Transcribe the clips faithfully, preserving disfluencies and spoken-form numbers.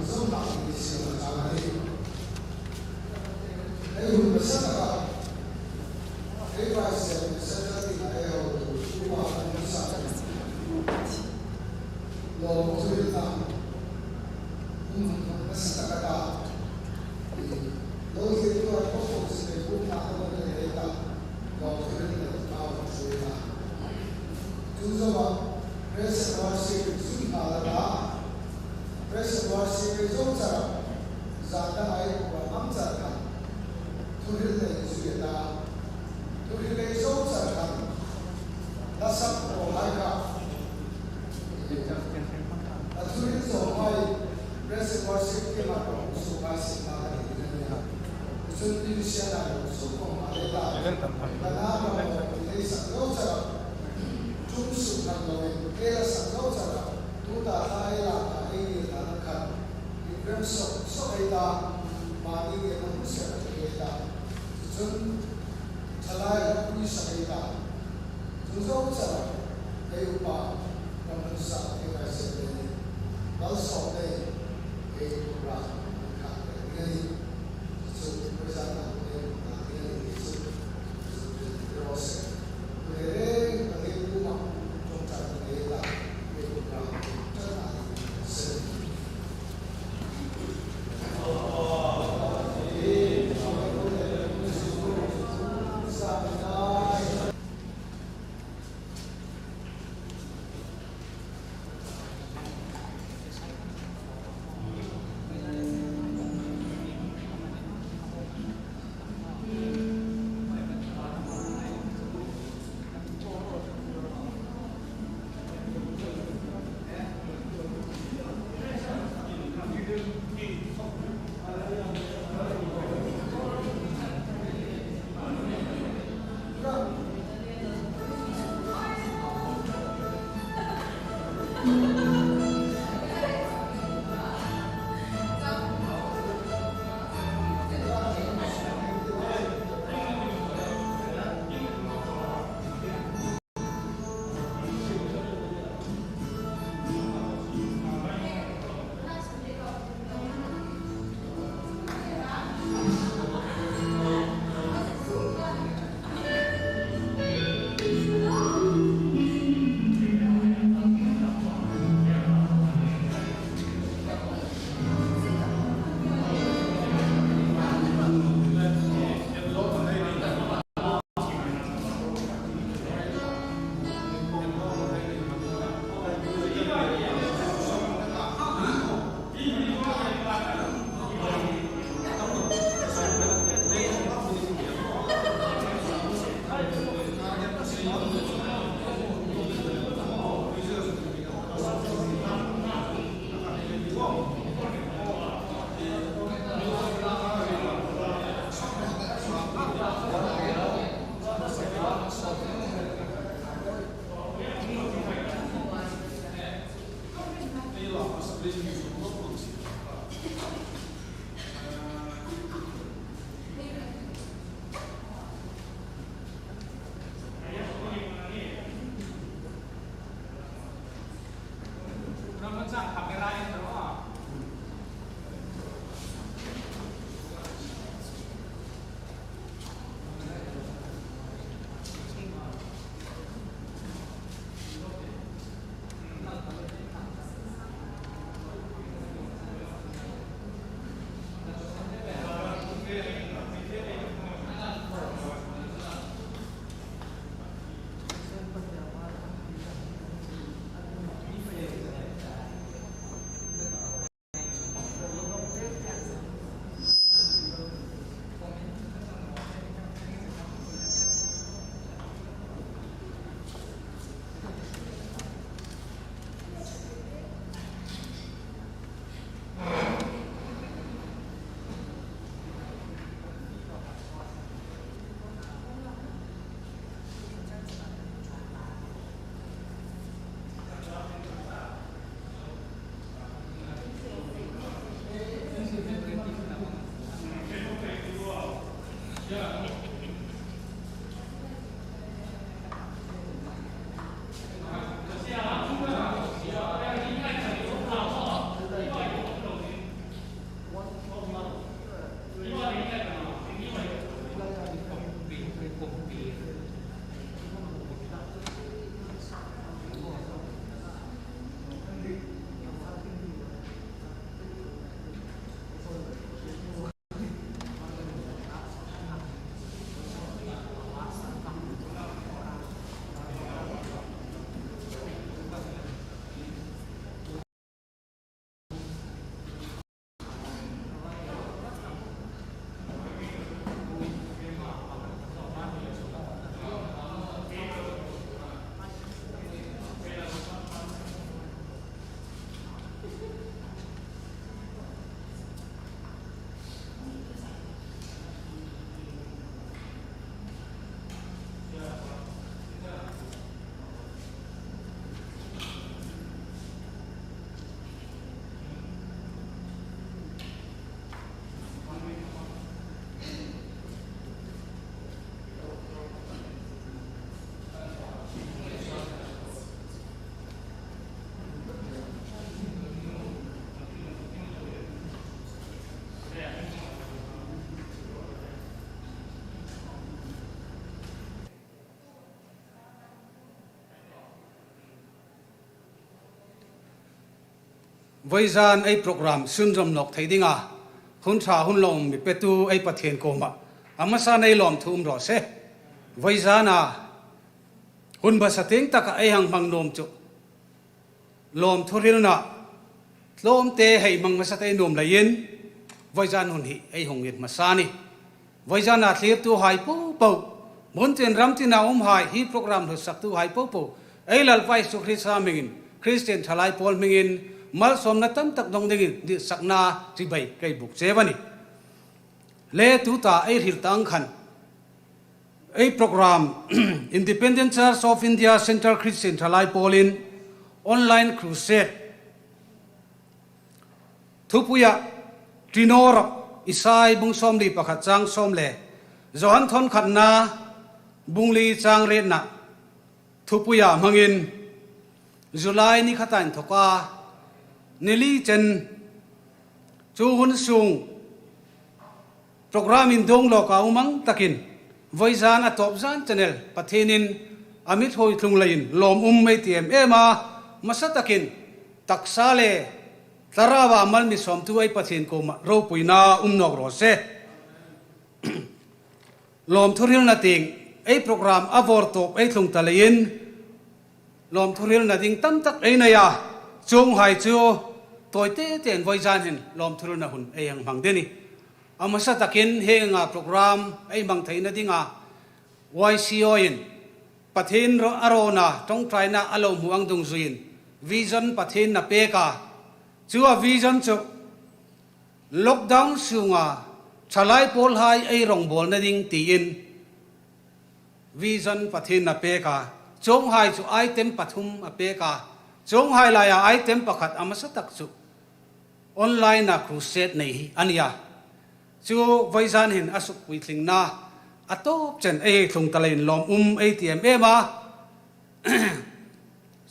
Zong tak ni si la ka ni. Ei hun ba sa ta ka. Ei ba se se ta ni la ei ho tu ba ni sa. Lo tu ri ta. Hun ba sa ta ka ta. Lo tu ri ta ko ko se bu ta ko le ta. Lo tu ri ta ko se ta. Tu zo ba. Praise and worship. Sun ba la ta. Praise and worship ei zo char. Zan dang ei program ang char khan. Thuhril lei zui ta. Thuhril lei zo char khan. La sak ko hai kha. A thuhril zo hai. Praise and worship team a ko su hai si na ka ni na ni ha. Sun tin sia na ko su ko ma le ta. Ka na ko lei sak zo char. Tum su kan lo. Ei la sak zo char. Tuta kha ei la ta ei ni ta na khan. Inrem sok sok ei ta. Mani nge na hmu se ei ta. Chun thalai la pui sak ei ta. Chun zo char. Ei upa. Kan hmu sa ei vai se le ni. Bal sok ei. Ei program. Kha ei ni. Chun program na ei na ei ni. Chun. Chun ei ro se. Vawizan ei program sunzawm nawk thei dinga hun ṭha hun lawm mi petu ei Pathien kuoma a hmasan ei lawmthu um raw se. Vawizana hun hmasa tieng taka ei hang hmang nuom chu lawmthu hrilna tlawmte hei hmang hmasa thei nuom leiin vawizan hun hi ei hung ngir hmasa a nih. Vawizana thlirtuhai popo, hmun tin ram tina umhai, hi program hlutsaktuhai popo, ei Lalpa Isu Krista hmingin, Kristien ṭhalai pawl hmingin malsawmna tam tak dong dingin ditsakna chibai ka buk cheu a nih. Le tuta ei hril ta ang khan ei program Independent Church of India Central Christian Ṭhalai Pawlin online crusade thupuia Tinora Isai bung sawmli pakhat chang sawm le Johan thawn khatna bung li chang rietna thupuia hmangin July ni khata inthoka ni li chen chu hun sung program indong lawka um ang takin vawizan a tawp zan channel Pathienin a mi thawi tlung leiin lawm um ei ti em em a, hmasa takin taksa le thlarauva mal mi sawmtu ei Pathien kuoma ropuina um nawk raw se. Lawmthu hrilna tieng ei program a vawrtawp ei tlung ta leiin lawmthu hrilna ding tam tak ei nei a, chuonghai chu tawi te tein vawizan hin lawmthu hrilna hun ei hang hmang de a nih. A hmasa takin hieng anga program ei hmang theina dinga Y C O in Pathien ro-, a rona ṭawngṭaina a lo hmu ang dungzuiin vision Pathienin a pek a, chu a vision chu lockdown sunga ṭhalai pawlhai ei rongbawlna ding tiin vision Pathienin a pek a, chuonghai chu item pathum a pek a, chuonghai laia item pakhat a hmasa tak chu online-a crusade nei hi a nih a. Chu vawizan hin a suk puitlingna a tawp chen ei tlung ta leiin lawm um ei ti em em a.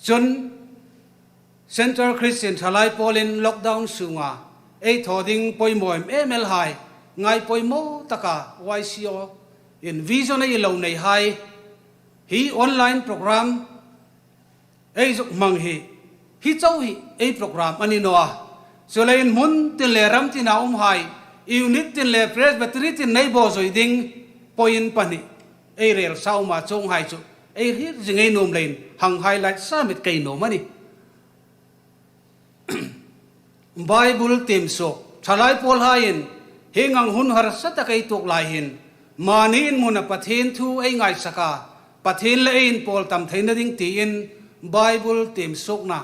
Chun Central Christian Ṭhalai Pawlin lockdown sunga ei thaw ding poimaw em em el hai ngai poimaw taka Y C O in vision ei lo nei hai hi online program ei zuk hmang hi, hi chau hi ei program a ni naw a. Chuleiin hmun tin le ram tina umhai, unit tin le Presbytery tin nei bawzui ding point pahni ei rel sa um a, chuonghai chu ei hriet zing ei nuom leiin hang highlight sa met ka nuom a nih. Bible tiem suok, ṭhalai pawlhaiin hieng ang hun harsa tak ei tuok lai hin, mani in hmuna Pathien thu ei ngaisak a, Pathien le ei inpawl tam theina ding tiin Bible tiem suokna,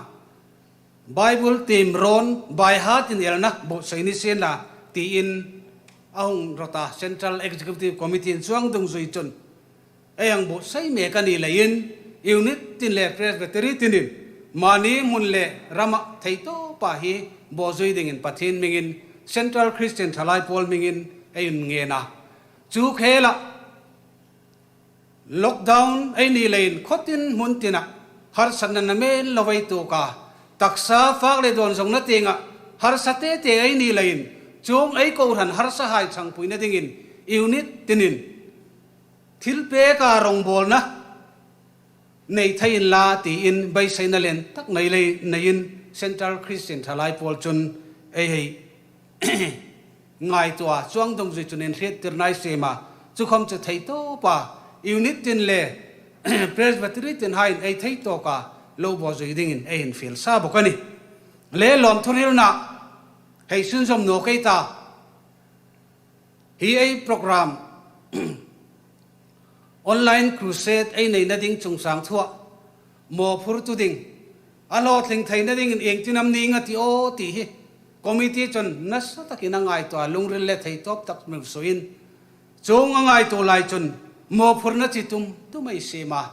Bible tiem rawn, baihat inelna buotsai ni sien la tiin a hung rawt a, Central Executive Committee in chuong dungzui chun ei hang buotsai mek a ni leiin, unit tin le Presbytery tinin mani hmun le rama thei tawpa hi bawzui dingin Pathien hmingin, Central Christian Ṭhalai Pawl hmingin ei ngen a. Chu khela lockdown ei ni leiin khaw tin hmun tina harsatna namen lo ei tuok a, taksa fak le dawn zawngna tienga harsa te te ei ni leiin, chuong ei kohran harsahai changpuina dingin unit tinin thilpeka rongbawlna nei thei inla tiin beiseina lien tak nei lei neiin Central Christian Ṭhalai Pawl chun ei hei ngaituo a, chuong dungzui chun inhriettirna ei siem a, chu khom chu thei tawpa unit tin le Presbytery tin haiin ei thei tawka lo bawzui dingin ei infiel sa bawk a nih. Le lawmthu hrilna hei sunzawm nawk ei ta. Hi ei program online crusade ei neina ding chungchang thua mawphurtu ding a hlawtling theina dingin iengtin am ning a ti aw ti hi committee chun nasa takin a ngaituo a, lungril le theitawp tak mi suoin. Chuong a ngaituo lai chun mawphurna chi tum tum ei siem a,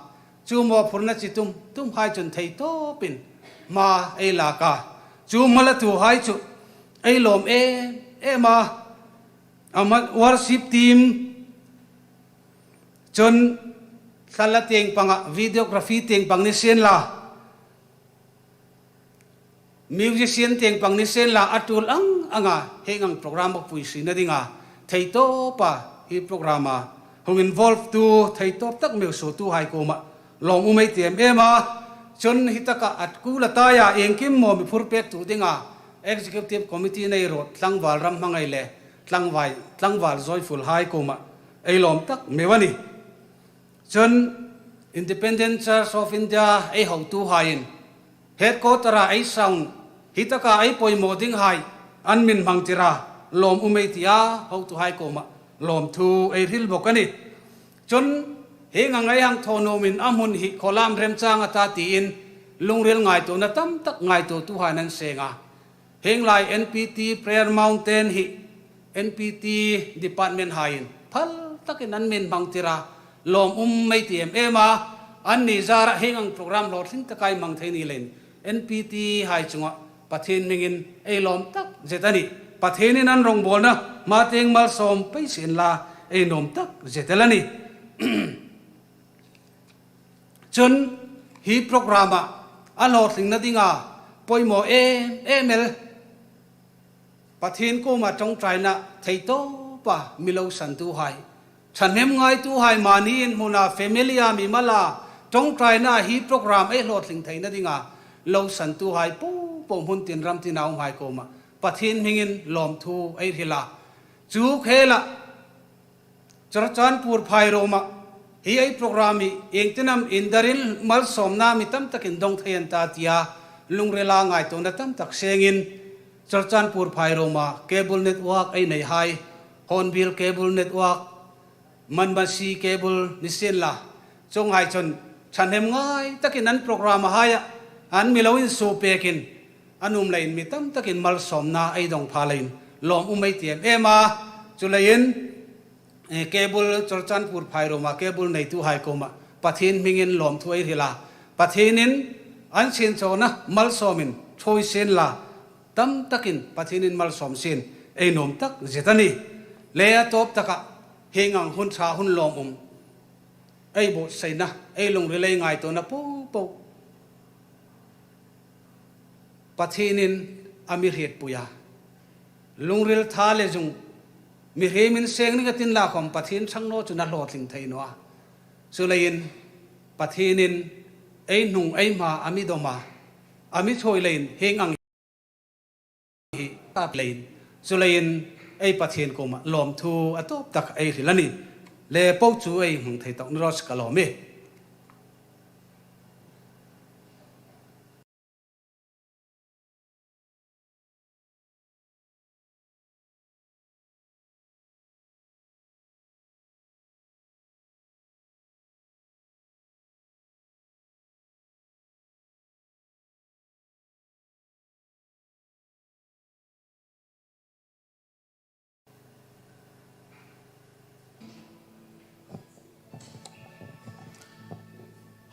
chu mawphurna chi tum tum hai chun theitawpin hma ei lak a, chu hmalatuhai chu ei lawm em em a. Ama worship team chun thlalak tieng panga, videography tieng pang ni sien la, musician tieng pang ni sien la, a tul ang anga hieng ang program a puisuina dinga theitawpa hi program a hung involve tu, theitawp tak mi suotuhai kuoma lawm um ei ti em em a. Chun hi taka a kul a taia iengkim maw mi phur pektu dinga Executive Committee nei ruot tlangval ram hmangai le tlangvai, tlangval joyful hai kuoma ei lawm tak meu a nih. Chun Independent Church of India ei hotuhaiin headquarter-a ei sound hi taka ei poimaw dinghai an min hmang tira lawm um ei tia hotuhai kuoma lawmthu ei hril bawk a nih. Chun hieng ang ei hang thaw nuomin a hmun hi khawlam remchang a ta tiin lungril ngaituona tam tak ngaituotuhai an seng a. Hieng lai N P T Prayer Mountain hi N P T department haiin phal takin an min hmang tira lawm um ei ti em em a. Anni zara hieng ang program hlawtling taka ei hmang thei ni leiin N P T hai chunga Pathien hmingin ei lawm tak zet a nih. Pathienin an rongbawlna hma tieng malsawm pei sien la ei nuom tak zet el a nih. Chun hi program-a a hlawtlingna dinga poimaw em em el Pathien kuoma ṭawngṭaina thei tawpa mi lo santuhai, ṭhahnem ngaituhai, mani in hmuna family-a mimala ṭawngṭaina hi program ei hlawtling theina dinga lo santuhai po po hmun tin ram tina umhai kuoma Pathien hmingin lawmthu ei hril a. Chu khela Churachandpur Phairoma hi ei program hi iengtin am indarin malsawmna mi tam takin dong thei an ta tia lungrila ngaituona tam tak sengin Churachandpur Phairoma cable network ei nei hai, Hornbill Cable Network, Manmasi Cable ni sien la, chuonghai chun ṭhahnem ngai takin an program haia an mi lo insuo pekin an um leiin mi tam takin malsawmna ei dong pha leiin lawm um ei ti em em a. Chuleiin eh, cable Churachandpur Phairoma cable neituhai kuoma Pathien hmingin lawmthu ei hril a. Pathienin an sinchawna malsawmin ṭhuoi sien la, tam takin Pathienin malsawm sien ei nuom tak zet a nih. Le a tawp taka hieng ang hun ṭha hun lawmum ei buotsaina, ei lungril ei ngaituona po po Pathienin a mi hrietpui a. Lungril ṭha le zung mihriemin seng ni ka tin la khom Pathien ṭhang naw chun a hlawtling thei naw a. Chuleiin Pathienin ei hnung ei hma a mi dawm a, a mi ṭhuoi leiin hieng ang hi a pek leiin, chuleiin ei Pathien kuoma lawmthu a tawp tak ei hril a nih. Le po chu ei hmang thei tawk ni raw se ka lawm e.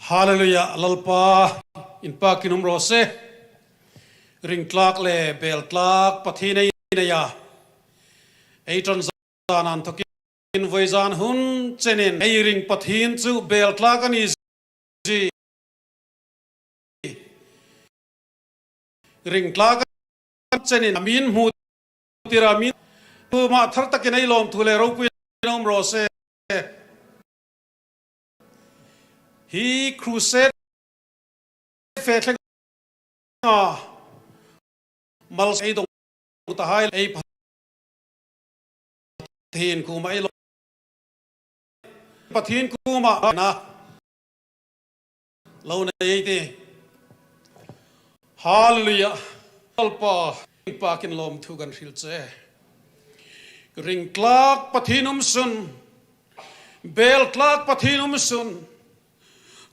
Hallelujah, Lalpa inpakin um raw se. Ringtlak le beltlak Pathien ei nei a. Ei ṭan zan inthokin vawizan hun chenin ei ring Pathien chu beltlak a ni zie. Ringtlak chenin a mi hmu tir a, mi kuoma thar takin ei lawmthu le ropuina um raw se. Hi crusade fe thleng a mal ei dong ta hai ei Pathien kuoma ei lo, Pathien kuoma na lo nei ei tih. Hallelujah. Lalpa inpakin lawmthu kan hril che. Ringtlak Pathien um sun, beltlak Pathien um sun,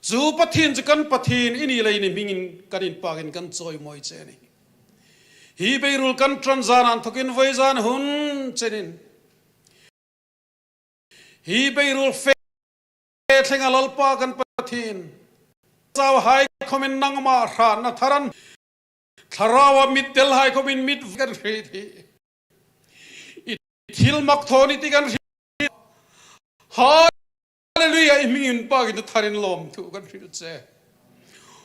chu Pathien chu kan Pathien i ni leiin i hmingin kan inpakin kan chawimawi che a nih. Hi beiruol kan ṭan zan inthokin vawizan hun chenin hi beiruol fe thleng a Lalpa kan Pathien, chauhai khomin nangma hratna tharan, thlaraua mitdelhai khomin mit kan hriet hi. I thilmak thaw ni ti kan hriet. Hallelujah, i hming inpakin tharin lawmthu kan hril che.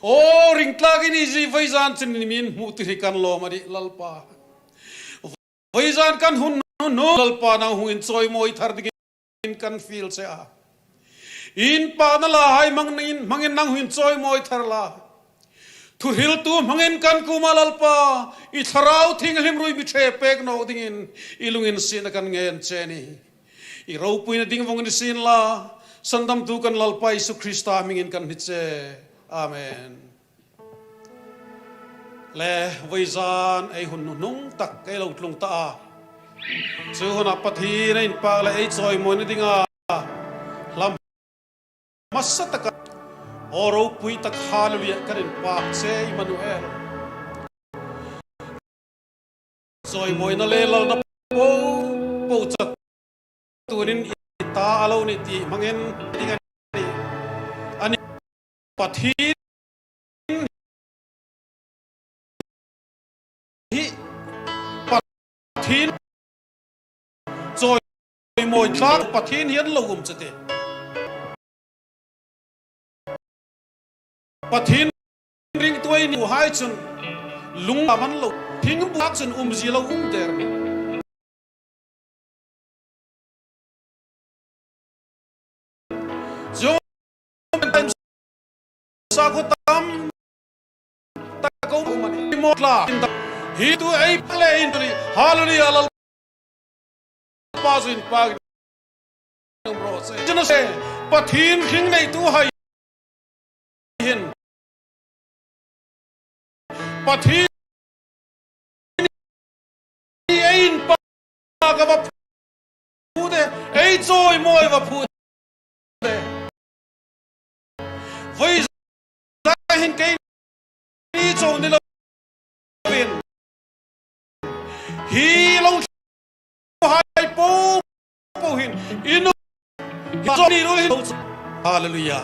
Aw, ringtlak i ni zie vawizan chenin i mi hmu tir hi kan lawm a nih Lalpa. Vawizan kan hun hun Lalpa nang hung inchawimawi thar dingin kan fiel che a. Inpakna lahai hmangin, hmangin nang hung inchawimawi thar la. Thuhriltu hmangin kan kuoma Lalpa, i Thlarau Thienghlim ruoi mi ṭhe pek naw dingin i lunginsietna kan ngen che a nih. I ropuina ding vawng ni sien la, sandamtu kan Lalpa Isu Krista hmingin kan hni che. Amen. Le, vawizan ei hun hnuhnung tak ei lo tlung ta a. Chu huna Pathien ei inpak le ei chawimawina dinga hla hmasa taka, aw ropui tak Hallelujah kan inpak che Immanuel. Chawimawina le lalna po po chatuonin i ta a lo ni ti hmangin ding a nih. A nih. Pathien hi, Pathien chawimawi tlak Pathien hi an lo um chu te. Pathien ringtuhai ni hai chun lungdam an lo, thing buak chun umzie lo um der. Chuong sakhuo tam tak ko mani mo tla. Hi tu ei pale in tu ni. Hallelujah, Lalpa zui inpak. Chun se, Pathien hringneitu hai hin. Pathien ei inpak a va phu de, ei chawimawi va phu de. Vawizan hin keini chau ni lovin, hi lo hai po po hin, i nu, hi chaw ni lo hin. Hallelujah.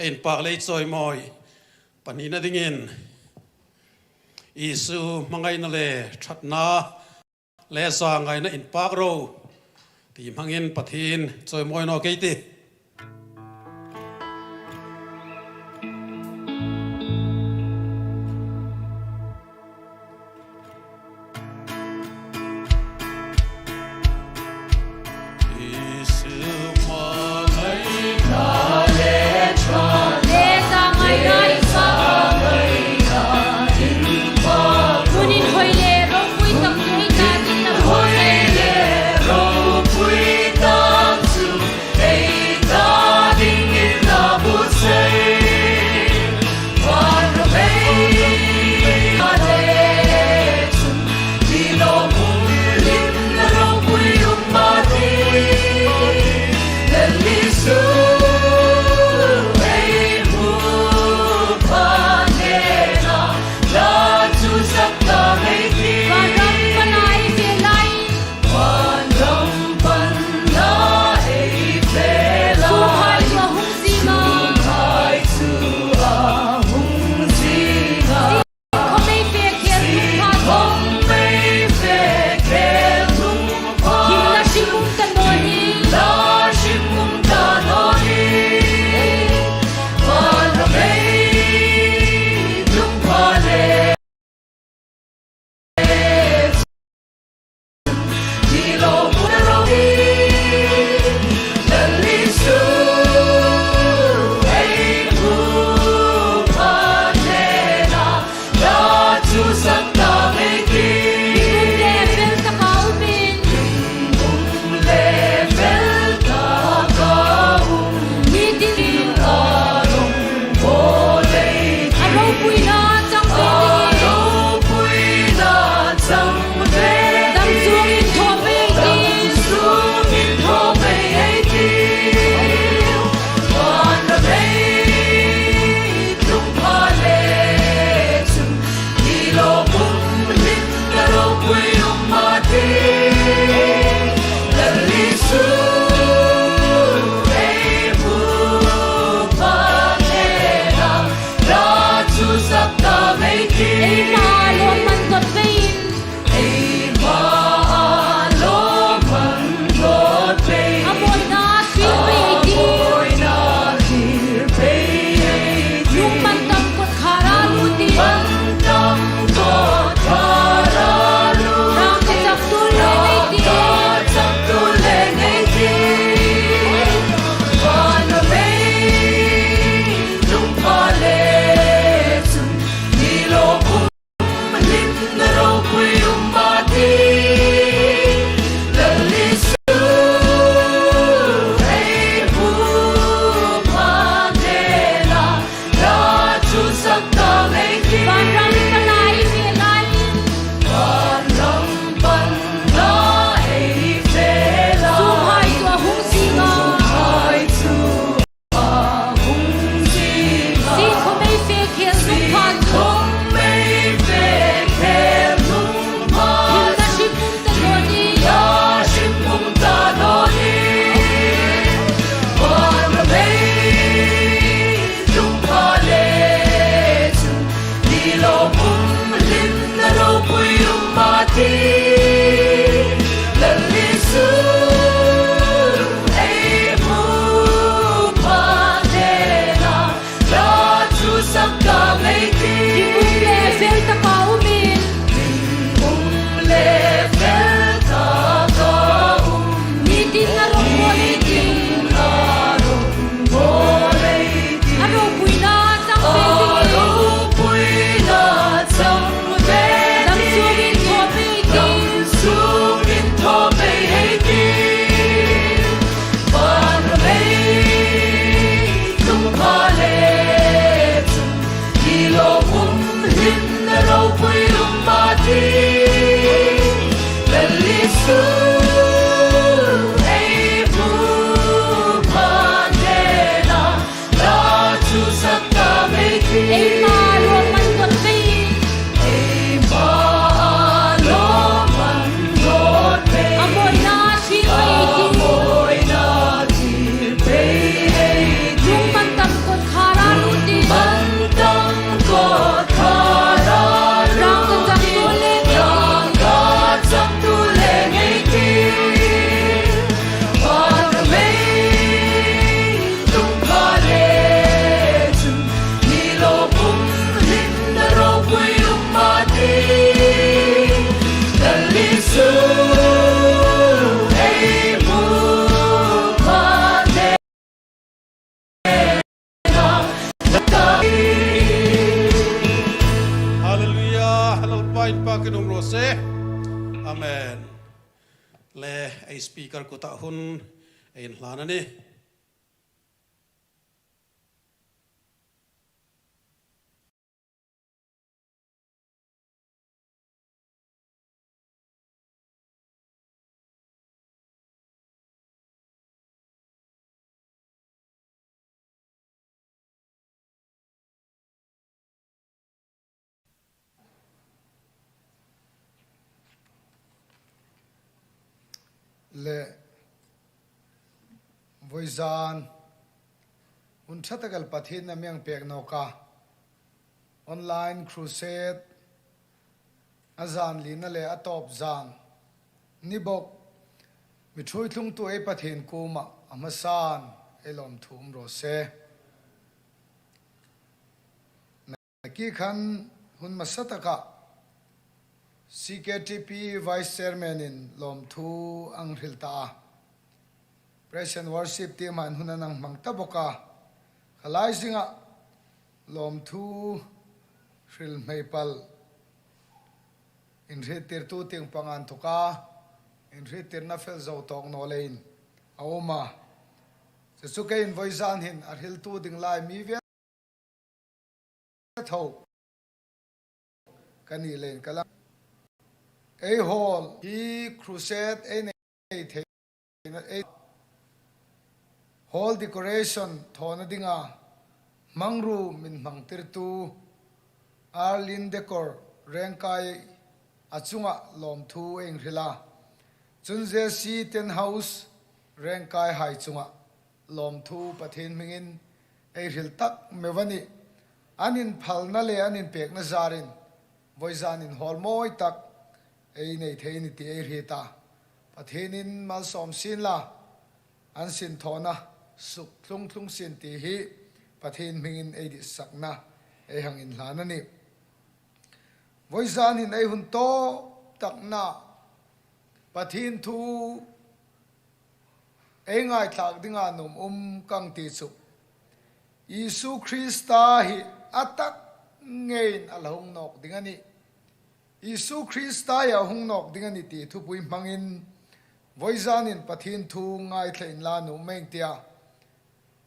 Inpak le chawimawi pahnina dingin Isu hmangaina le ṭhatna le zangaina inpak ro ti hmangin Pathien chawimawi naw kei ti. inpakin um raw se. Amen. Le, ei speaker kuta hun ei inhlan a nih. Le, vawizan hun ṭha tak el Pathienin a mi hang pek nawk a, online crusade a zan lina le a tawp zan ni bawk, mi ṭhuoi tlungtu ei Pathien kuoma a hmasan ei lawmthu um raw se. Nakie khan hun hmasa taka C K T P Vice Chairman-in lawmthu a hang hril ta a. Praise and Worship Team-in hun an hang hmang ta bawk a. Kha lai zinga lawmthu hril hmei pal inhriettirtu tieng panga inthoka inhriettirna fel zo tawk naw leiin a um a. Chu chu keiin vawizan hin a hriltu ding lai mi vel tho ka ni leiin ka lang. Ei hall hi crusade ei nei thei, ei hall decoration thawna dinga hmangruo mi hmangtirtu Arlin Decor Rengkai a chunga lawmthu ei hril a. Chun J C Tent House Rengkai hai chunga lawmthu Pathien hmingin ei hril tak meu a nih. An inphalna le an inpekna zarin vawizanin hall mawi tak ei nei thei a nih ti ei hriet a. Pathienin malsawm sien la, an sinthawna suk tlung tlung sien ti hi Pathien hmingin ei ditsakna ei hang inhlan a nih. Vawizanin ei hun tawp takna Pathien thu ei ngaithlak dinga nuom um ka ti chu, Isu Krista hi a tak ngeiin a la hung nawk ding a nih. Isu Krista hi a hung nawk ding a nih ti thupui hmangin vawizanin Pathien thu ngaithla inla nuom ei ti a.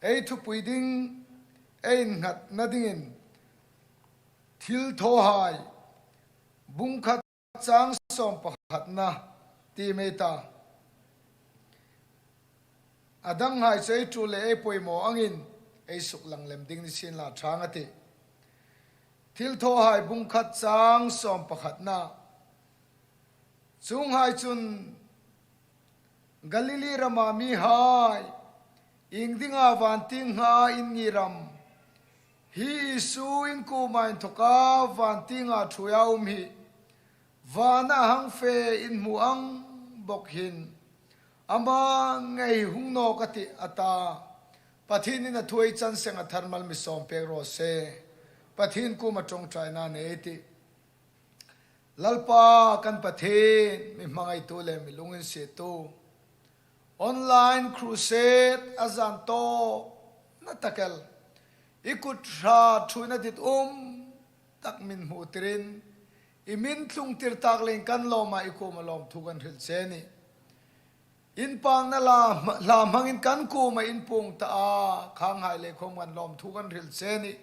Ei thupui ding, ei innghatna dingin Thilthawhai bung khat chang sawm pakhatna ti mei ta. A danghai chu ei ṭul le ei poimaw angin ei suklang lem ding ni sien la ṭhang a tih. Thilthawhai bung khat chang sawm pakhatna. Chuonghai chun Galili rama mihai, iengdinga vantieng nga in ngir am? Hi Isu in kuoma inthoka vantienga ṭhuoia um hi vana a hang fe in hmu ang bawk hin, ama ngei hung nawk a tih, a ta. Pathienin a thu ei chan seng a thar mal mi sawm pek raw se. Pathien kuoma ṭawngṭaina nei ei tih. Lalpa kan Pathien, mi hmangaitu le mi lunginsietu, online crusade a zan tawpna tak el i kut hrat ṭhuoina ditum tak min hmu tirin, i min tlung tir tak leiin kan lawm a, i kuoma lawmthu kan hril che a nih. Inpakna hla, hla hmangin kan kuoma in puong ta a, khanghai le khom kan lawmthu kan hril che a nih.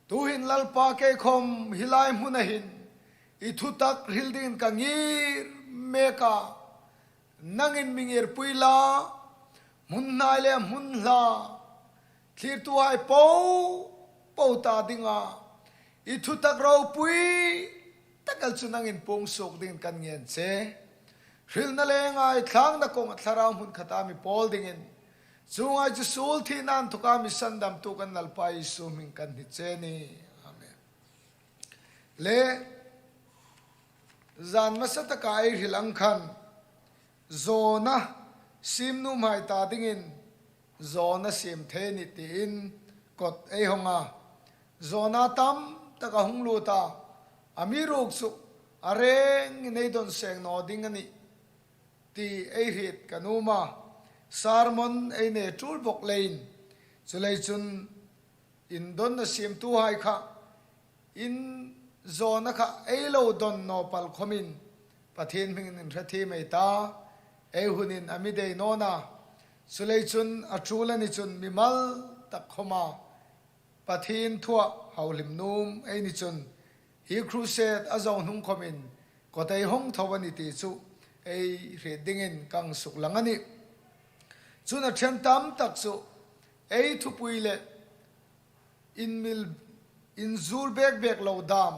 Tuhin Lalpa, kei khom hi lai hmuna hin i thutak hril dingin ka ngir mek a. Nangin mi ngirpui la, hmun hnai le hmun hla thlirtuhai po po ta dinga i thutak ropui tak el chu nangin puong suok dingin kan ngen che. Hrilna le ngaithlakna kawnga thlarau hmun khata mi pawl dingin, chuonghai chu suol thina inthoka mi sandamtu kan Lalpa Isu hming kan hni che a nih. Amen. Le, zan hmasa taka ei hril ang khan, zawna siem nuomhai ta dingin zawna siem thei a nih tiin kot ei hawng a. Zawna tam tak a hung lut a, amiruokchu a rengin ei dawn seng naw ding a nih ti ei hriet ka nuom a. Sermon ei nei tul bawk leiin, chuleiin chun indawnna siemtuhai kha in Zawna kha ei lo dawn naw pal khomin Pathien hmingin inhre thiem ei ta, ei hunin a mi dei naw a. Chuleiin chun a tul a ni chun mimal tak khoma Pathien thua hauhlim nuom ei ni chun hi crusade a zo hnung khomin kawtei hawng tho a ni ti chu ei hriet dingin kan suklang a nih. Chun a ṭhen tam tak chu ei thupui le inmil inzul bek bek lo dam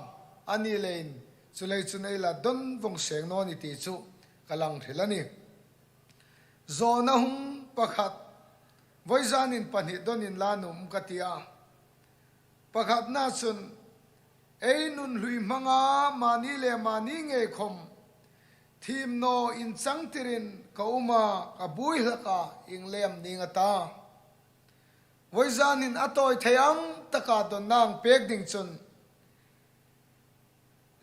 a ni leiin, chuleiin chun ei la dawn vawng seng naw ni ti chu ka lang hril a nih. Zawna hung pakhat, voizanin pahni dawn inla nuom ka ti a. Pakhatna chun, ei nun hlui hmanga mani le mani ngei khom thiem naw inchangtirin ka um a, ka buoi hlak a, ieng lem ning a ta. Voizanin a tawi thei ang taka dawnna hang pek ding chun,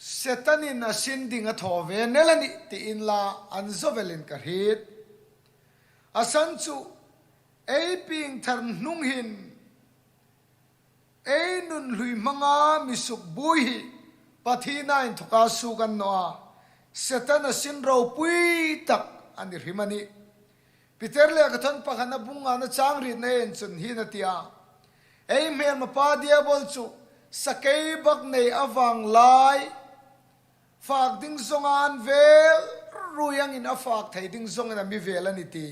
Setanin a sin ding a thaw ve nel a nih ti inla an zawvelin ka hriet. A san chu, ei piengthar hnung hin ei nun hlui hmanga mi sukbuoi hi Pathien a inthawka suok a ni naw a, Setan a sin ropui tak a ni hrim a nih. Peter lekhathawn pakhatna bung ngana chang rietna en chun hieng hin a ti a, ei hmelmapa Diabol chu sakeibaknei a vang lai fak ding zawnga an vel ruoi angin a fak thei ding zawngin a mi vel a nih ti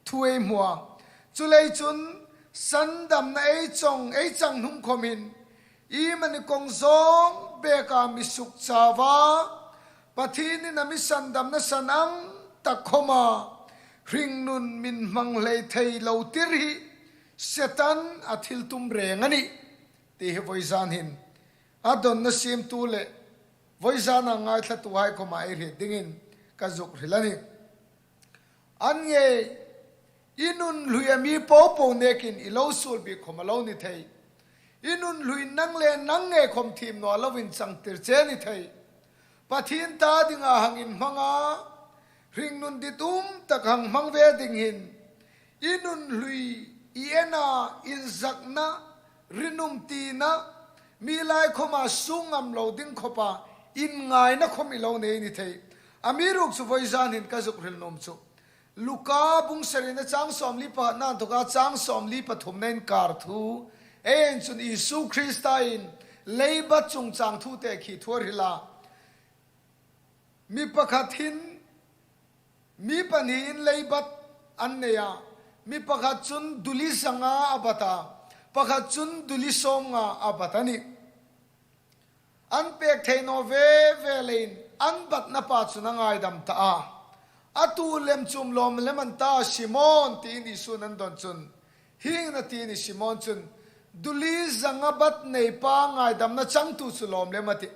thu ei hmu a. Chuleiin chun sandamna ei chang, ei chang hnung khomin iemani kawng zawng beka mi sukchau a, Pathienin a mi sandamna san ang tak khoma hringnun min hmang hlei thei lo tir hi Setan a thil tum reng a nih ti hi voizan hin a dawnna siemtu le voizana ngaithlatuhai khoma ei hriet dingin ka zuk hril a nih. An ngei, i nun hluia mi popo nekin i lo suol bik khom a lo ni thei. I nun hluiin nang le nang ngei khom thiem naw a lo inchangtir che ni thei. Pathien ta dinga hang inhmanga hringnun ditum tak hang hmang ve ding hin i nun hlui, i ena, inzakna, rinum tina, mi lai khoma suong ngam lo ding khopa inngaina khom i lo nei ni thei. Amiruokchu voizan hin ka zuk hril nuom chu Luka bung sarina chang sawmli pakhatna inthawka chang sawmli pathumna inkar thu ei en chun Isu Kristain leibat chungchang thute khi thu a hril a. Mi pakhat hin, mi pahniin leibat an nei a, mi pakhat chun duli zanga a bat a, pakhat chun duli sawmnga a bat a nih. An pek thei naw ve ve leiin an batna pa chun a ngaidam ta a. A tu lem chum lawm lem an ta, Simon, tiin Isu'n an dawn chun, hieng hin a ti a nih, Simon chun, duli zanga bat nei pa ngaidamna changtu chu lawm lem a tih.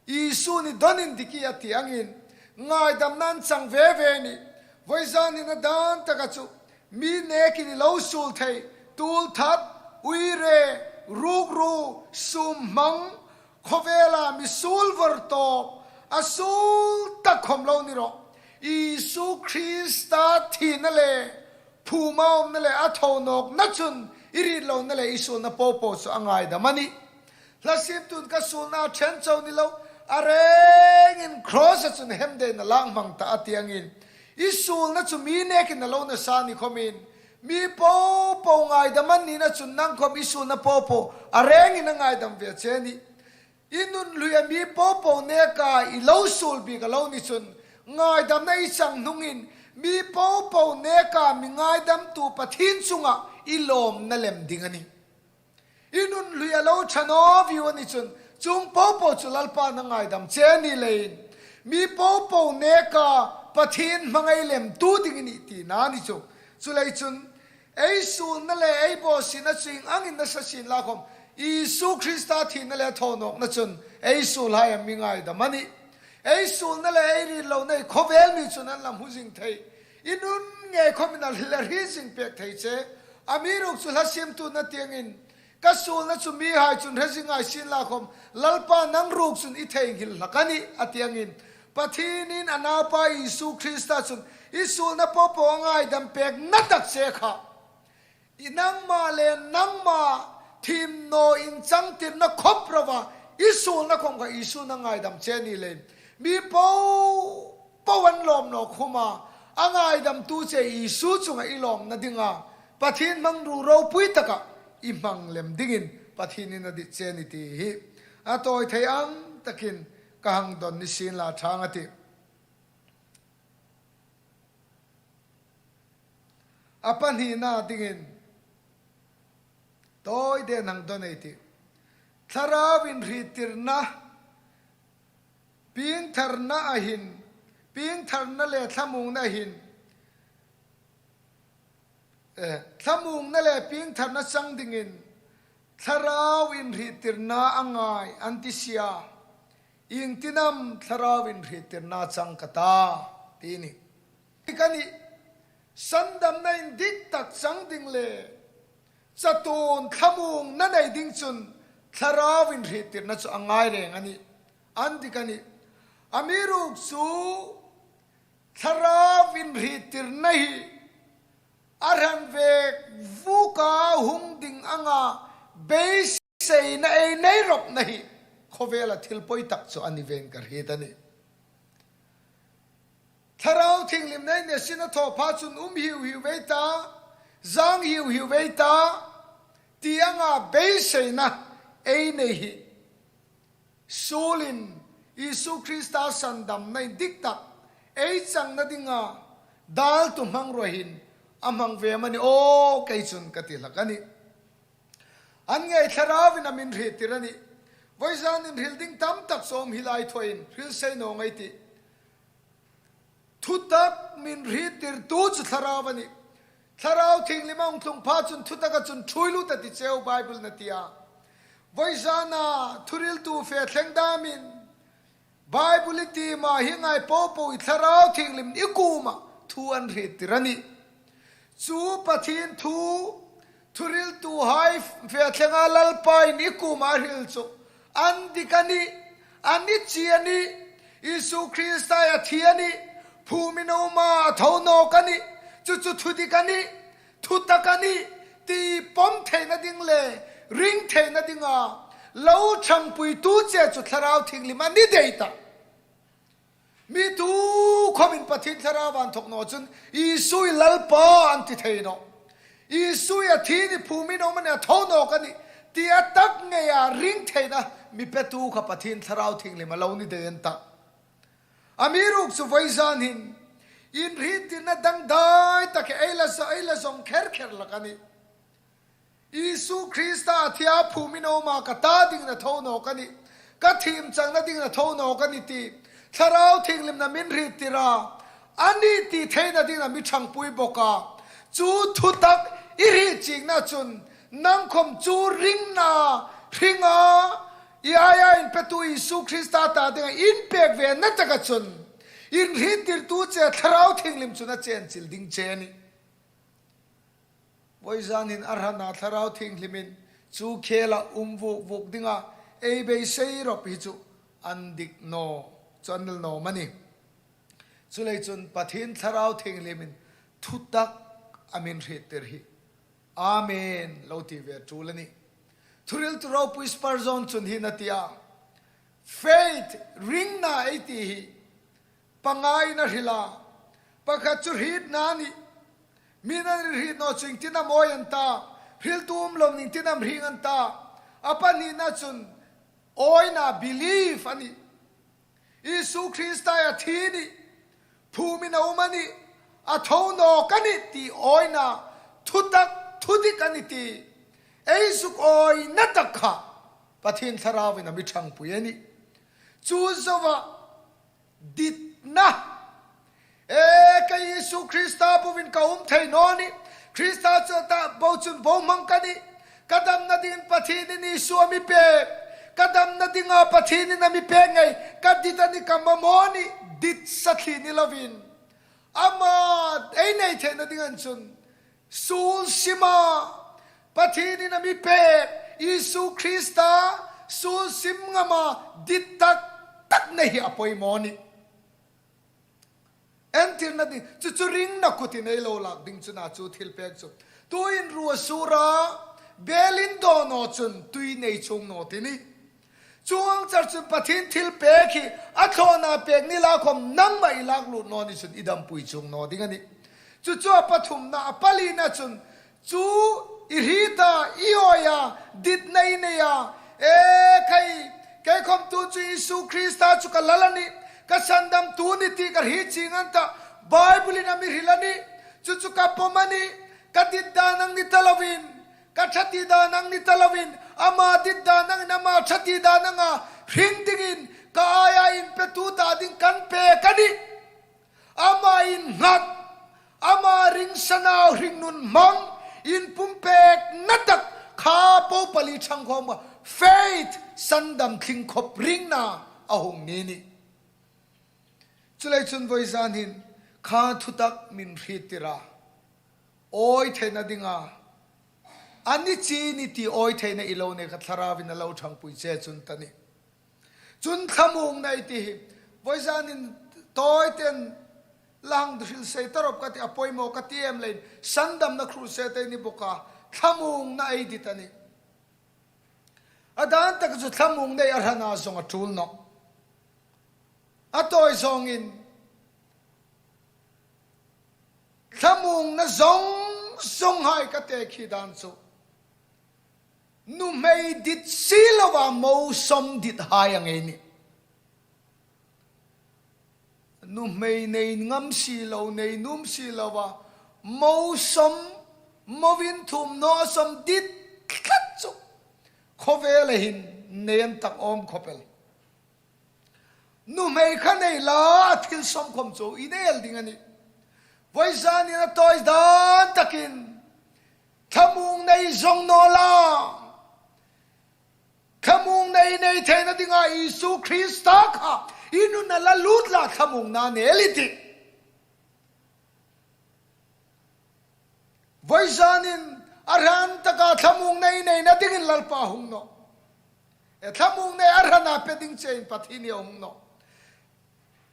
Isu'n i dawn indik ie a ti angin ngaidamna an chang ve ve a nih. Voizan hin a dan taka chu mi nekin i lo suol thei, tuolthat, uire, rukru, sum hmang, khawvela mi suol vawr tawp, a suol tak khom lo ni rawh. Isu Krista thina le phuma umna le a tho nawkna chun i rit lohna le i suolna popo chu a ngaidam a nih. Hla siemtu'n ka suolna a ṭhen chau ni lo, a rengin cross-a chun hemdeina lak hmang ta a ti angin, i suolna chu mi nekin a lo nasa ni khomin, mi popo ngaidam an nina chun nang khom i suolna popo a rengin a ngaidam ve che a nih. I nun hluia mi popo neka i lo suol bik a lo ni chun, ngaidamna i chang hnungin mi popo neka mi ngaidamtu Pathien chunga i lawmna lem ding a nih. I nun hluia lo ṭha naw viu a ni chun, chuong popo chu Lalpa'n a ngaidam che a ni leiin, mi popo neka Pathien hmang ei lemtu ding i nih tina a ni chu. Chuleiin chun, ei suolna le ei bawsietna chu ieng angin nasa sienla khom, Isu Krista thina le tho nawkna chun ei suolhai a mi ngaidam a nih. Ei suolna le ei rit lohna hi khawvel mi chun an la hmu zing thei. I nun ngei khomin a hla hriet zing pek thei che. Amiruokchu hla siemtu'n a ti angin, ka suolna chu mihai chun hre zing ngai sienla khom, Lalpa nang ruok chun i theinghil hlak a nih, a ti angin, Pathienin a naupa Isu Krista chun i suolna popo a ngaidam pekna tak che kha, i nangma le nangma thiem naw inchangtirna khop rova I suolna khom kha Isu a ngaidam che a ni leiin, mi po po an lawm naw khawma, a ngaidamtu che Isu chunga i lawmna dinga Pathien hmangruo ropui taka i hmang lem dingin Pathienin a dit che a nih ti hi a tawi thei ang takin ka hang dawn ni sien la ṭhang a tih. A pahnina dingin tawi den hang dawn ei tih. Thlarau inhriettirna, piengtharna a hin, piengtharna le thlamuongna a hin, eh, thlamuongna le piengtharna chang dingin Thlarau inhriettirna a ngai an ti si a. Iengtin am Thlarau inhriettirna chang ka ta, ti a nih. Ka nih, sandamna indik tak chang ding le chatuon thlamuongna nei ding chun Thlarau inhriettirna chu a ngai reng a nih. An dik a nih. Amiruokchu Thlarau inhriettirna hi a hran vek vuka hung ding anga beiseina ei nei ropna hi khawvela thil pawi tak chu a ni veng ka hriet a nih. Thlarau Thienghlim nei nesin a thaw pha chun um hiu hiu vei ta, zang hiu hiu vei ta, ti anga beiseina ei nei hi suolin Isu Krista sandamna indik tak ei changna dinga daltu hmangruo hin a hmang ve am a ni aw, kei chun ka ti hlak a nih. An ngei Thlarauin a mi inhriettir a nih. Vawizan inhril ding tam tak chu a um hi lai thuoin hril sei naw ngei ei tih. Thutak mi inhriettirtu chu Thlarau a nih. Thlarau Thienghlim a hung tlung pha chun thutaka chun ṭhuoi lut a ti cheu Bible-in a ti a. Vawizana thuhriltu fe thleng damin Bible i ti ma hi ngai po po hi Thlarau Thienghlim i kuoma thu an hriettir a nih. Chu Pathien thu thuhriltuhai fe thlenga Lalpain i kuoma a hril chu an dik a nih, a ni chi a nih, Isu Krista a thi a nih, phûmin a um a, a tho nawk a nih, chu chu thudik a nih, thutak a nih, ti pawm theina ding le ring theina dinga lo ṭhangpuitu che chu Thlarau Thienghlim a ni dai ta. Mi tu khawmin Pathien Thlarau an thawk naw chun Isu hi Lalpa an ti thei nawh. Isu hi a thi a nih, phûmin a um a nih, a tho nawk a nih, ti a tak ngeia ring theina mi petu kha Pathien Thlarau Thienghlim a lo ni dai an ta. Amiruokchu vawizan hin inhriettirna dangdai tak ei la zo-, ei la zawng kher kher hlak a nih. Isu Krista a thi a, phûmin a um a, ka ta dingin a tho nawk a nih, ka thiem changna dingin a tho nawk a nih ti Thlarau Thienghlimna mi inhriettir a, a ni ti theina dingin a mi ṭhangpui bawk a. Chu thutak i hriet chikna chun nang khawm chu ringna hringa i aia inpetu Isu Krista ta dinga inpek ve na taka chun inhriettirtu che Thlarau Thienghlim chun a chenchil ding che a nih. Vawizan hin a hrana Thlarau Thienghlimin chu khela um vuk vuk dinga ei beisei rawp hi chu an dik naw, chu an nel naw am a nih. Chuleiin chun Pathien Thlarau Thienghlimin thutak a mi inhriettir hi. Amen lo ti ve ṭul a nih. Thuhriltu ropui Spurgeon chun hi a ti a, faith, ringna ei ti hi pangain a hril a, pakhat chu hrietna a nih. Mi'n an hriet naw chu iengtin am awi an ta, hriltu um loin iengtin am hring an ta. A pahnina chun awina, belief a nih. Isu Krista a thi a nih, phûmin a um a nih, a tho nawk a nih ti awina, thutak, thudik a nih ti ei zuk awina tak kha Pathien Thlarauin a mi ṭhangpui a nih. Chu zoa ditna. E, kei Isu Krista bovin ka um thei naw nih. Krista chu ta bo chun bohmang ka nih. Ka damna dingin Pathienin Isu a mi pek. Ka damna dinga Pathienin a mi pek ngei. Ka dit a nih, ka mamaw a nih. Dit sa thli ni lovin, ama ei nei theina dingin chun suol sima Pathienin a mi pek Isu Krista suol sim ngama dit tak tak nei hi a poimaw a nih. Entirna ding chu chu ringna kutin ei lo lak ding chu a nih chu thil pek chu. Tuin ruo a sur a, bel indaw naw chun tui nei chuong naw ti a nih. Chuong char chun Pathien thilpek hi a thlawna pek ni la khawm nangma i lak lut naw ni chun i dampui chuong naw ding a nih. Chu chu a pathumna, a palina chun chu i hriet a, i awi a, ditna i nei a, e khai, kei khawm tu chu Isu Krista chu ka Lal a nih, ka sandamtu a nih ti ka hriet chieng an ta, Bible-in a mi hril a nih, chu chu ka pawm a nih, ka dit dan ang ni ta lovin, ka ṭha ti dan ang ni ta lovin, ama dit dan angin ama ṭha ti dan anga hring dingin ka aia inpetu ta ding kan pek a nih. Ama innghat, ama ring sanau hringnun hmang, inpumpekna tak kha po pali ṭhang khawm kha faith, sandam tling khawp ringna a hung ni nih. Chuleiin chun vawizan hin kha thutak min hriettir a, awi theina dinga, a ni chi ni ti awi theina i lo nei kha Thlarauvin a lo ṭhangpui che chun ta nih. Chun thlamuongna ei ti hi, vawizanin tawiten la hang hril sei ta rawp ka ti, a poimaw ka ti em leiin, sandamna crusade ei ni bawk a, thlamuongna ei dit a nih. A dan tak chu thlamuongna ei a hrana zawng a ṭul nawh. A tawi zawngin thlamuongna zawng zawnghai ka tekhi dan chu nuhmei dit si lova mo sawm dithai a ngei nih. Nuhmei nei ngam si lo, nei nuom si lova mo sawm, mo inthum naw sawm dit tlat chu khawvela hin nei an tak awm khawp el. Nuhmei kha nei la, a thil sawm khawm chu i nei el ding a nih. Vawizanin a tawi dan takin thlamuongna ei zawng naw la, thlamuongna ei nei theina dinga Isu Krista kha i nuna la lut la, thlamuongna nei el i tih. Vawizanin a hran taka thlamuongna ei neina dingin Lalpa a hung nawh. E, thlamuongna ei a hrana pe ding chein Pathien hi a hung nawh.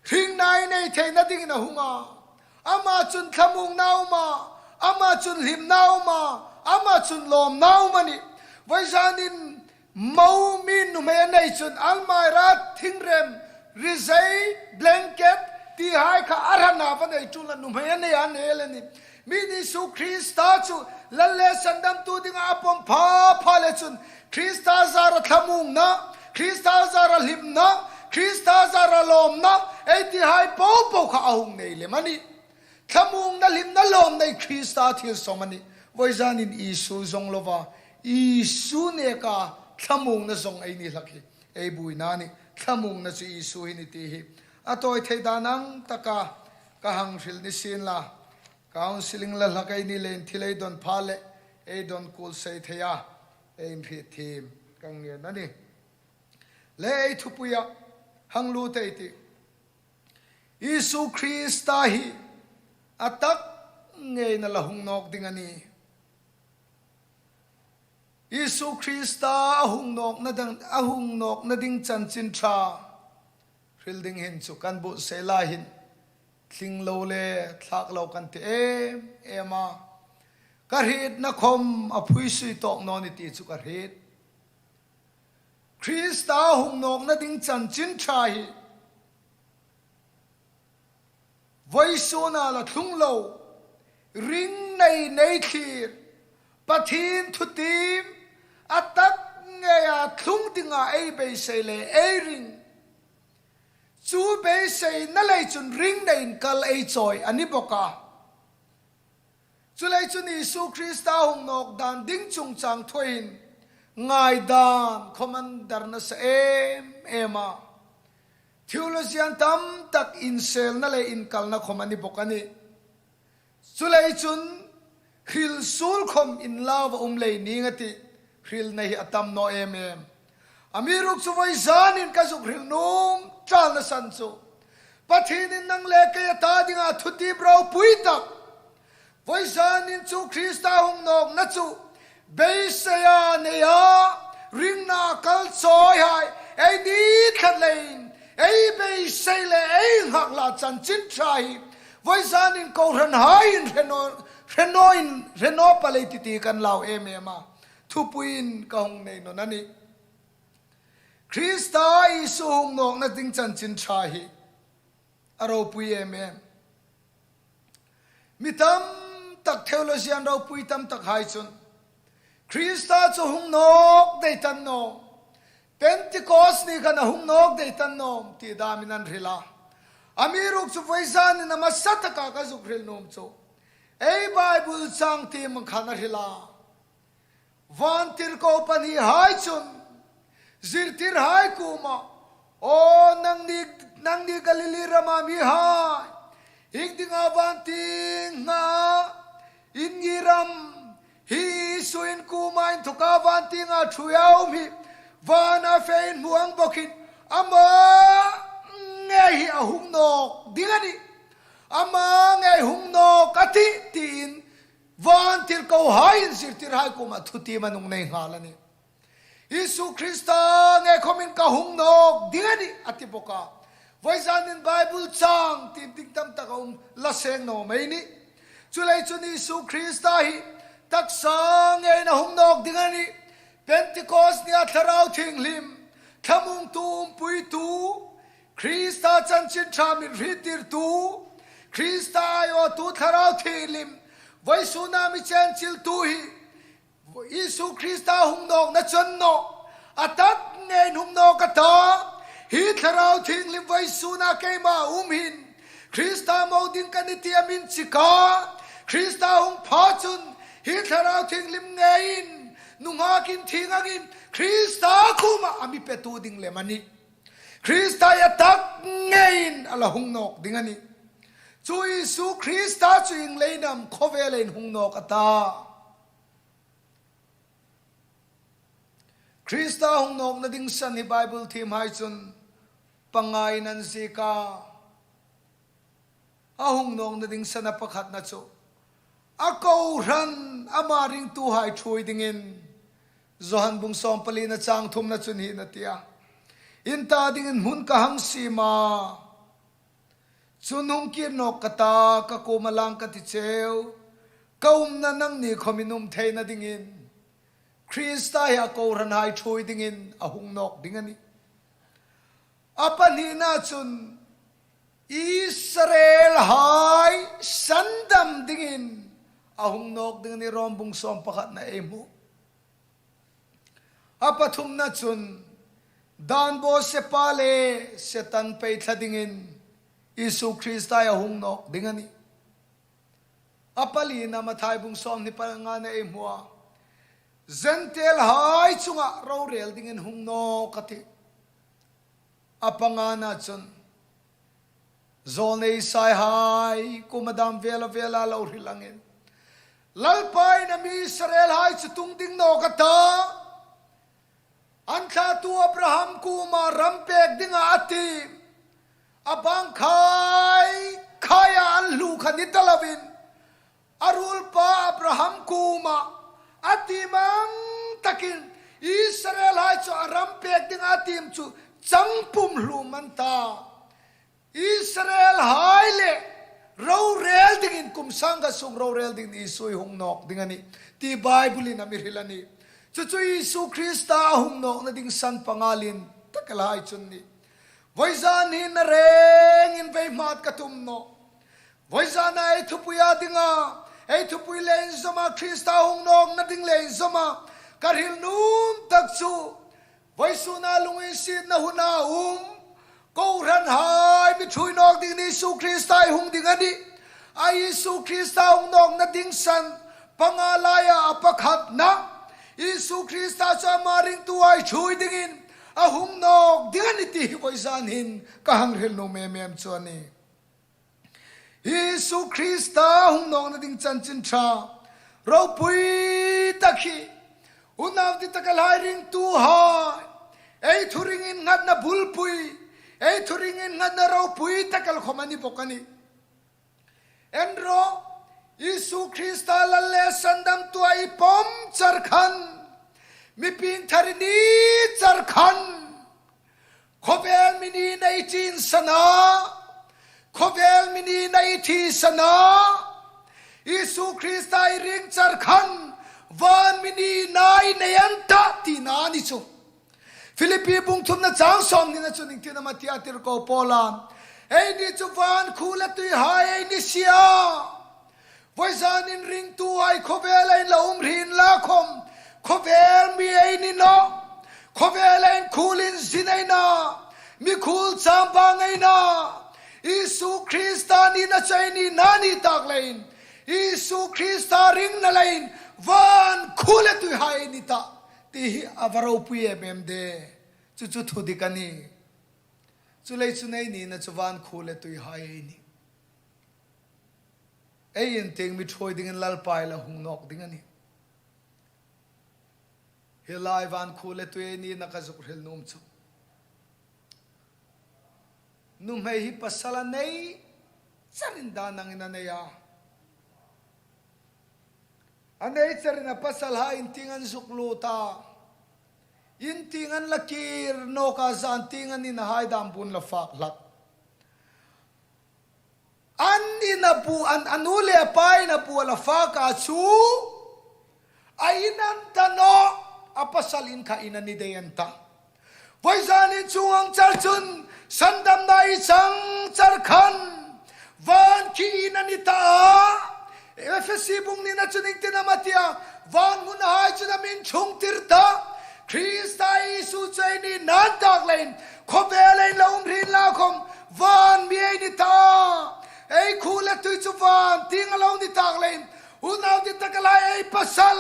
Hringna ei nei theina dingin a hung a. Ama chun thlamuongna a um a, ama chun hlimna a um a, ama chun lawmna a um a nih. Vawizanin mo mi nuhmei a nei chun almirah, thingrem, rizei, blanket tihai kha a hrana va nei ṭul a, nuhmei a nei a nei el a nih. Mi'n Isu Krista chu Lal le sandamtu dinga a pawm pha pha le chun Krista zara thlamuongna, Krista zara hlimna, Krista zara lawmna ei tihai po po kha a hung nei lem a nih. Thlamuongna, hlimna, lawmna hi Krista thil sawm a nih. Vawizanin Isu zawng lova, Isu neka thlamuongna zawng ei ni hlak hi ei buoina a nih. Thlamuongna chu Isu hi a nih ti hi a tawi thei dan ang taka ka hang hril ni sien la, counselling la hlak ei ni leiin thil ei dawn pha le ei dawn kuol sei thei a, ei inhrietthiem ka ngen a nih. Le ei thupuia hang lut ei tih. Isu Krista hi a tak ngeiin a la hung nawk ding a nih. Isu Krista a hung nawkna ding, a hung nawkna ding chanchin ṭha hril ding hin chu kan buotsai lai hin tling lo le thlak lo kan ti em em a. Ka hrietna khawm a phuisui tawk naw ni ti chu ka hriet. Krista hung nawkna ding chanchin ṭha hi vawisuna la thlung lo, ring nei nei thlir, Pathien thutiem a tak ngeia thlung dinga ei beisei le ei ring. Chu beiseina lei chun ring nei inkal ei chawi a ni bawk a. Chuleiin chun Isu Krista hung nawk dan ding chungchang thuoiin ngaidan khawm an dar nasa em em a. Theologian tam tak inselna le inkalna khawm a ni bawk a nih. Chuleiin chun hril suol khawm inlau a um lei ning a tih, hrilna hi a tam naw em em. Amiruokchu vawizanin ka zuk hril nuom ṭalna san chu Pathienin nang le kei a ta dinga thutiem ropui tak, vawizanin chu Krista hung nawkna chu beiseia neia ringna kal chawihai ei ni tlat leiin ei beisei le ei nghak la chanchin ṭha hi vawizanin kohranhaiin hre naw, hre naw in, hre naw pal ei tih ti kan lau em em a. Thupuiin ka hung nei nawn a nih. Krista Isu hung nawkna ding chanchin ṭha hi a ropui em em. Mi tam tak, theologian ropui tam tak hai chun Krista chu hung nawk dai ta nawm, Pentecost ni khan a hung nawk dai ta nawm ti damin an hril a. Amiruokchu chu voizanin a hmasa taka ka zuk hril nuom chu ei Bible chang tieng khan a hril a. Vantirko pahni hai chun zirtirhai kuoma, "Aw nangni, nangni Galili rama mihai, iengdinga van tienga in ngir am? Hi Isu in kuoma inthoka van tienga ṭhuoi a um hi vana fe in hmu ang bawkin, ama ngei hi a hung nawk ding a nih. Ama ngei hung nawk a tih," tiin vantirkohaiin zirtirhai kuoma thutiem an hung nei nghal a nih. Isu Krista ngei khawmin, "Ka hung nawk ding a nih," a ti bawk a. Voizanin Bible chang tiem ding tam tak a um, la seng naw mei nih. Chuleiin chun Isu Krista hi taksa ngeiin a hung nawk ding a nih. Pentecost nia Thlarau Thienghlim, thlamuongtu, umpuitu, Krista chanchin ṭha mi hriettirtu, Krista aiawtu Thlarau Thienghlim, vawisuna mi chenchiltu hi Isu Krista hung nawkna chun naw, a tak ngeiin hung nawk a ta. Hi Thlarau Thienghlim vawisuna keima um hin Krista mo ding ka nih ti a mi inchik a. Krista hung pha chun hi Thlarau Thienghlim ngeiin nunghak inthieng angin Krista kuoma a mi petu ding lem a nih. Krista hi a tak ngeiin a la hung nawk ding a nih. Chu Isu Krista chu ieng leiin am khawvelin hung nawk a ta? Krista hung nawkna ding san hi Bible thiemhai chun pangain an ziek a. A hung nawkna ding san a pakhatna chu a kohran ama ringtuhai ṭhuoi dingin, Johan bung sawmpalina chang thumna chun hin a ti a, "In ta dingin hmun ka hang siem a, chun hung kir nawk ka ta, ka kuoma lang ka ti cheu, ka umna nangni khawmin um theina dingin." Krista hi a kohranhai ṭhuoi dingin a hung nawk ding a nih. A pahnina chun Israelhai sandam dingin a hung nawk ding a nih, Rom bung sawm pakhatna ei hmu. A pathumna chun dan bawsepa le Setan pei thla dingin Isu Krista hi a hung nawk ding a nih. A palina Mathai bung sawmhni pangana ei hmu a, Gentile hai chunga rorel dingin hung nawk a tih. A pangana chun zawlnei Isai hai kuoma dam vela vela lo hril angin, Lalpa in a mi Israel hai chu tung ding nawk a ta. An thlatu Abraham kuoma ram pek dinga a tiem, a bang khai khaia an hlu kha ni ta lovin, a ruolpa Abraham kuoma a tiem ang takin Israel hai chu a ram pek dinga a tiem chu changpum hlum an ta. Israel hai le rorel dingin, kum sangkhat sung rorel dingin Isu hi hung nawk ding a nih ti Bible-in a mi hril a nih. Chu chu Isu Krista a hung nawkna ding san panga lien tak el hai chu a nih. Vawizan hin a rengin vei hmat ka tum nawh. Vawizana ei thupuia dinga, ei thupui le inzawma, Krista hung nawkna ding le inzawma ka hril nuom tak chu, vawisuna lunginsietna huna um kohranhai mi ṭhuoi nawk dingin Isu Krista hi hung ding a nih. A Isu Krista hung nawkna ding san panga laia a pakhatna, Isu Krista chu ama ringtuhai ṭhuoi dingin a hung nawk ding a nih ti hi vawizan hin ka hang hril nuom em em chu a nih. Isu Krista hung nawkna ding chanchin ṭha ropui tak hi unau dittakhai, ringtuhai, ei thuring innghatna bulpui, ei thuring innghatna ropui tak el khawm a ni bawk a nih. En rawh, Isu Krista Lal le Sandamtua i pawm char khan, mi piengthar i ni char khan, khawvel mi nina i chin sa a, khawvel mi nina i thi sa a, Isu Krista i ring char khan van mi nina i nei an tah tina a ni chu. Philippi bung thumna chang sawmhnina chun iengtin am a ti a, tirko Paula'n, "Eini chu van khuo le tuihai ei ni si a." Vawizanin ringtuhai, khawvela inla um hri inla khawm, khawvel mi ei ni nawh. Khawvela inkhuolin zin ei na, mikhuol chambang ei na, Isu Krista nina chu ei nina ni tak leiin, Isu Krista ringna leiin van khuo le tuihai ei ni tah, ti hi a va ropui em em de. Chu chu thu dik a nih. Chuleiin chu ei nina chu van khuo le tuihai ei nih. Ei intieng mi ṭhuoi dingin Lalpa ei la hung nawk ding a nih. Hi lai van khuo le tui ei nina ka zuk hril nuom chu, nuhmei hi pasal a nei charin dan angin a nei a. A nei charin a pasalhai intieng an zuk lut a, intieng an la kir nawk a, zan tieng an inahai dam bu an la fak hlak. An ina bu, an, a nu le a pa ina bu a la fak a chu, a in an ta nawh, a pasal in kha in a ni dai an ta. Vawizanin chuong ang char chun sandamna ei chang char khan, van khi in a ni ta a. Efesi bung hnina chun iengtin am a ti a, van hmunhai chun a mi ṭhungtir ta. Krista Isu chu ei nina tak leiin, khawvela inla um hri inla khawm, van mi ei ni ta. Ei khuo le tui chu van tieng a lo ni tak leiin, unau dittakhai, ei pasal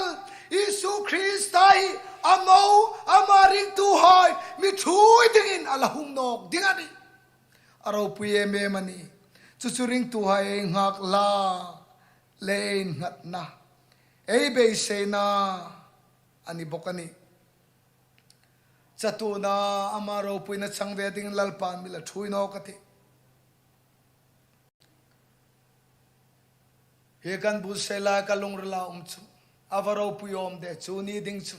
Isu Krista hi a mo, ama ringtuhai mi ṭhuoi dingin a la hung nawk ding a nih. A ropui em em a nih. Chu chu ringtuhai ei nghakhlum le ei innghatna, ei beiseina a ni bawk a nih. Chatuona ama ropuina chang ve dingin Lalpan mi la ṭhuoi nawk a tih. Hi kan buotsai lai ka lungrila a um chu, a va ropui awm de chu ni ding chu,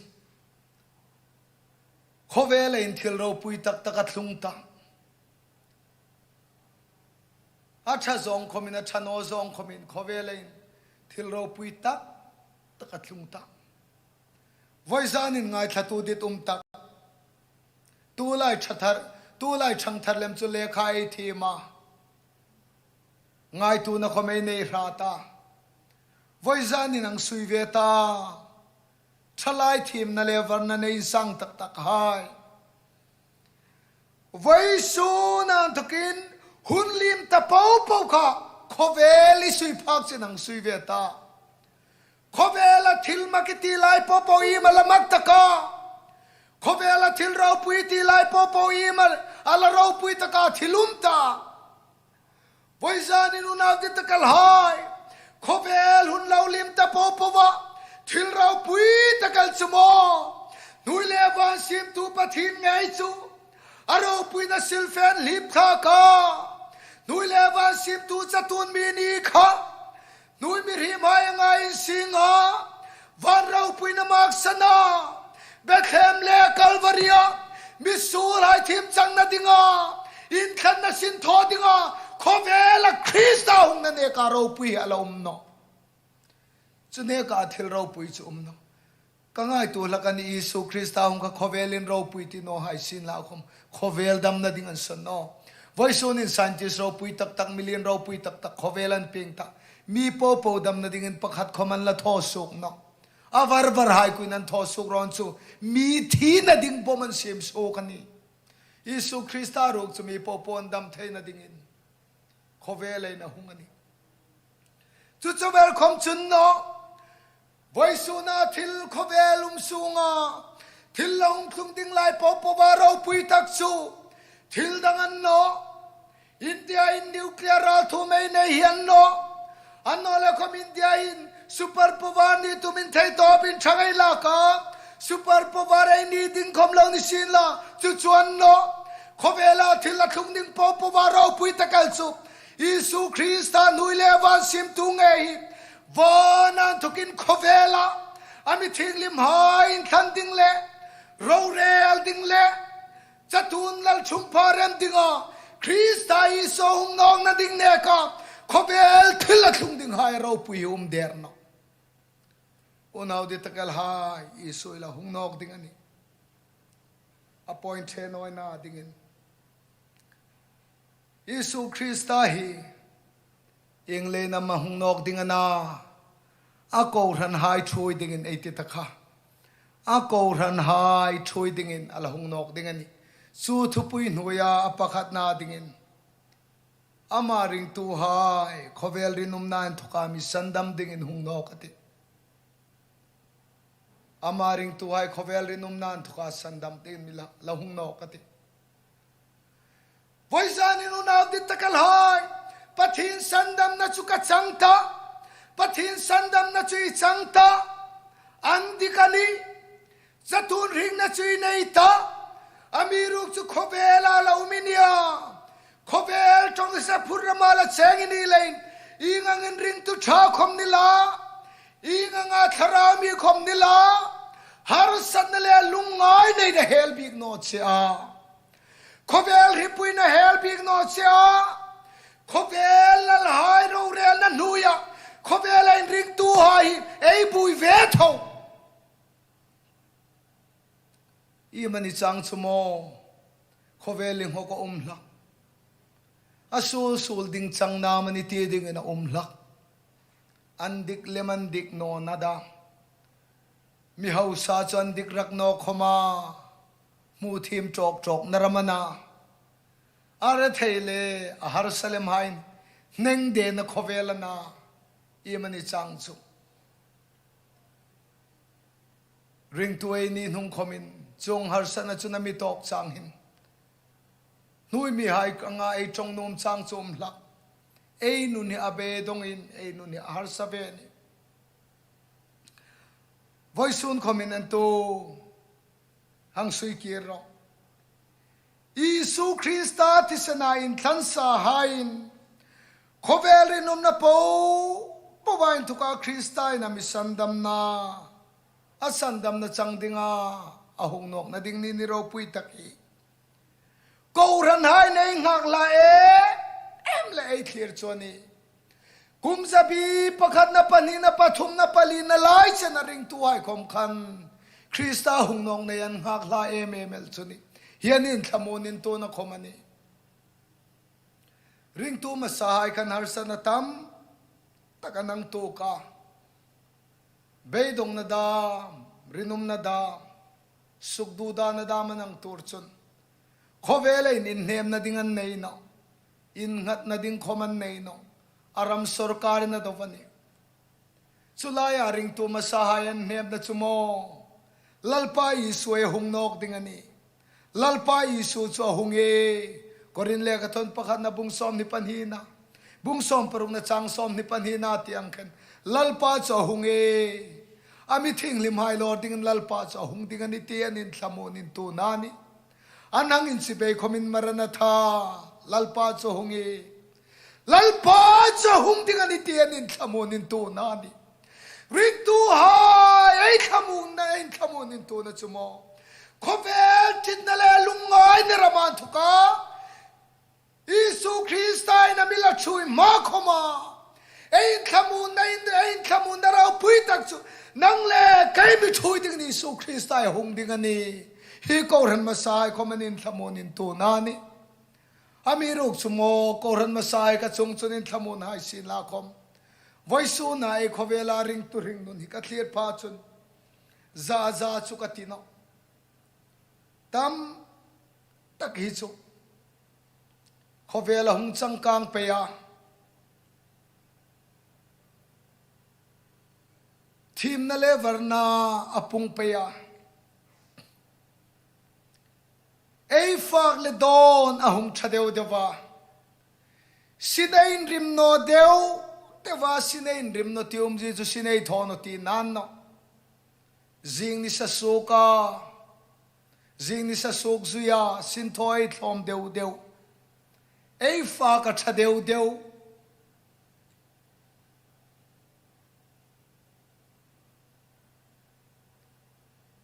khawvela in thil ropui tak tak a tlung ta. A ṭha zawng khawmin, a ṭha naw zawng khawmin, khawvela in thil ropui tak tak a tlung ta. Vawizanin ngaithlatu dit um tak. Tulai ṭha thar, tulai ṭhang thar lem chu lekha ei thiem a, ngaituona khawm ei nei hrat a. Vawizanin an sui ve ta, ṭhalai thiemna le varna nei insang tak takhai. Vawisun a inthokin hun liem ta po po kha khawvel i sui phak chun an sui ve ta. Khawvela thil mak i ti lai po po iem a la mak tak a. Khawvela thil ropui i ti lai po po iem a la ropui tak a, thil um ta. Vawizanin unau dittakhai, khawvel hun lo liem ta po po a, thil ropui tak el chu maw, hnuoi le van siemtu Pathien ngei chu a ropuina silfen hlip thlak a. Hnuoi le van siemtu chatuon mi ni kha, hnuoi mihriemhai anga insing a, van ropuina maksan a, Bethlehem le Kalvaria, misuolhai thiem changna dinga, inthlanna sin thaw dinga, khawvela Krista hungna neka ropui a la um nawh. Chu neka thil ropui chu um nawh. Ka ngaituo hlak a nih, Isu Krista hung kha khawvelin ropui ti naw hai sien la khawm, khawvel damna ding an sawn nawh. Vawisunin scientist ropui tak tak, milian ropui tak tak khawvel an pieng ta. Mi po po damna dingin pakhat khawm an la thaw suok nawh. A var var hai kuoin an thaw suok rawn chu, mi thina ding bom an siem suok a nih. Isu Krista ruok chu mi po po an dam theina dingin khawvela in a hung a nih. Chu chu vel khawm chun nawh, vawisuna thil khawvel um sunga thil lo hung tlung ding lai po po a ropui tak chu thil dang a ni nawh. India-in nuclear ralthuom ei nei hi a ni nawh. A ni naw leh khawm India-in super power ni tumin thei tawpin ṭhang ei lak a. Super power ei ni ding khawm lo ni sien la, chu chu a ni nawh. Khawvela thil a tlung ding po po a ropui tak el chu Isu Krista hnuoi le van siemtu ngei hi, van a inthokin khawvela a mi thienghlimhai inthlan ding le rorel ding le chatuon lalṭhungpha rem dinga Krista Isu hung nawkna ding neka khawvel thil a tlung dinghai a ropui hi um der nawh. Unau dittakhai, Isu i la hung nawk ding a nih. a point ṭhe nawna dingin. Isu Krista hi ieng leiin am a hung nawk ding a na, a kohranhai ṭhuoi dingin ei ti ta kha. A kohranhai ṭhuoi dingin a la hung nawk ding a nih. Chu thupui hnuoia a pakhatna dingin, ama ringtuhai khawvel rinumna inthoka mi sandam dingin hung nawk a tih. Ama ringtuhai khawvel rinumna inthoka sandam dingin mi la, la hung nawk a tih. Vawizanin unau dit takhai, Pathien sandamna chu ka chang ta, Pathien sandamna chu i chang ta, an dik a nih. Chatuon hringna chu i nei ta, amiruokchu khawvela la um i nia. Khawvel ṭawng zaphur rama la cheng i ni leiin, ieng angin ringtu ṭha khawm ni la, ieng anga thlarau mi khawm ni la, harsatna le lungngai neina hel bik naw che a. Khawvel hripuina hel bik naw che a. Khawvel lalhai rorelna hnuoia, khawvela inringtuhai ei buoi ve tho. Iemani chang chu maw, khawvel inhawk a um hlak. A suol suol ding chang nam a ni ti dingin a um hlak. An dik lem an dik nawna dam. Mi hausa chu an dik rak naw khawma, hmu thiem ṭawk ṭawkna ram a na. A rethei le a harsa lemhaiin hneng dena khawvel a na. Iemani chang chu. Ringtu ei ni hnung khawmin chuong harsatna chun a mi tawk chang hin, hnuoi mihai anga ei ṭawng nuom chang chu um hlak. Ei nun hi a beidongin, ei nun hi a harsa ve a nih. Vawisun khawmin an tu hang sui kir rawh. Isu Krista thisena inthlan sahaiin, khawvel rinumna po poa inthoka Krista'n a mi sandamna, a sandamna chang dinga a hung nawkna ding ni ni ropui tak hi. Kohranhaiin ei nghak hla em em le ei thlir chu a nih. Kum zabi pakhatna, pahnina, pathumna, palina lai chena ringtuhai khawm khan Krista hung nawkna an nghak hla em em el chu a nih. Hi an inthlamuon intuona khawm a nih. Ringtu hmasahai khan harsatna tam tak an hang tuok a. Beidongna dam, rinumna dam, sukduhdana dam an hang tuor chun, khawvela inhnêmna ding an nei nawh, innghatna ding khawm an nei nawh, a ram sawrkarin a do a nih. Chu laia ringtu hmasahai an hnêmna chu maw, Lalpa Isu ei hung nawk ding a nih. Lalpa Isu chu a hung e. Korin lekhathawn pakhatna bung sawmhni pahnina, bung sawmparukna chang sawmhni pahnina ti ang khan, Lalpa chu a hung e. A mi thienghlimhai lawr dingin Lalpa chu a hung ding a nih ti an inthlamuon intuona a nih. An hang inchibai khawmin Maranatha, Lalpa chu a hung e. Lalpa chu a hung ding a nih ti an inthlamuon intuona a nih. Ringtuhai ei thlamuonna, ei thlamuon intuona chu maw, khawvel ṭitna le lungngaina rama inthoka Isu Krista'n a mi la ṭhuoi hma khawma, ei inthlamuonna, ei inthlamuonna ropui tak chu nang le kei mi ṭhuoi dingin Isu Krista a hung ding a nih. Hi kohran hmasahai khawm an inthlamuon intuona a nih. Amiruokchu maw, kohran hmasahai ka chung chun inthlamuon hai sienla khawm, vawisuna ei khawvela ringtu hringnun hi ka thlir pha chun, za za chu ka ti nawh. Tam tak hi chu khawvela hung changkang pei a, thiemna le varna a pung pei a, ei fak le dawn a hung ṭha deu deu a. Sin ei inrim naw deu deu a, sin ei inrim naw ti umzie chu sin ei thaw naw ti nan nawh. Zing nisa suoka, zing nisa suok zuia sin thaw ei tlawm deu deu. Ei fak a ṭha deu deu.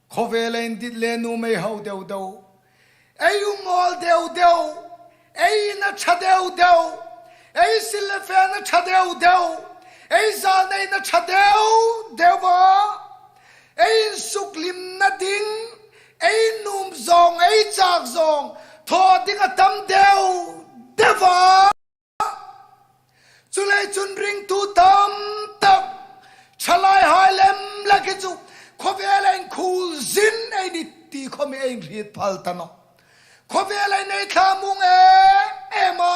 Khawvela indit le nuom ei hau deu deu, ei um awl deu deu, ei in a ṭha deu deu, ei sil le fen a ṭha deu deu, ei zalneina ṭha deu deu a, ei insuklimna ding, ei nuom zawng, ei chak zawng thaw ding a tam deu deu a. Chuleiin chun ringtu tam tak, ṭhalaihai lem lak hi chu khawvela inkhuol zin ei ni ti khawm ei inhriet phal ta nawh. Khawvela ei thlamuong em em a,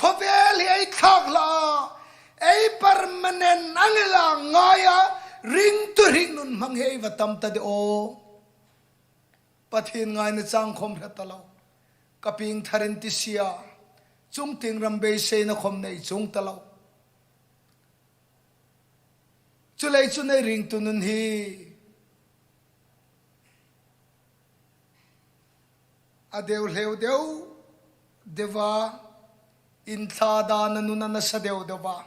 khawvel hi ei thlak hlak a, ei permanent ang el a ngai a, ringtu hringnun hmang hi ei va tam ta de aw. Pathien ngaina chang khawm hre ta lo, ka piengtharin ti si a, chungtieng ram beiseina khawm nei chuong ta lo. Chuleiin chun ei ringtu nun hi a deu hleu deu deu a, inthlahdana nun a nasa deu deu a.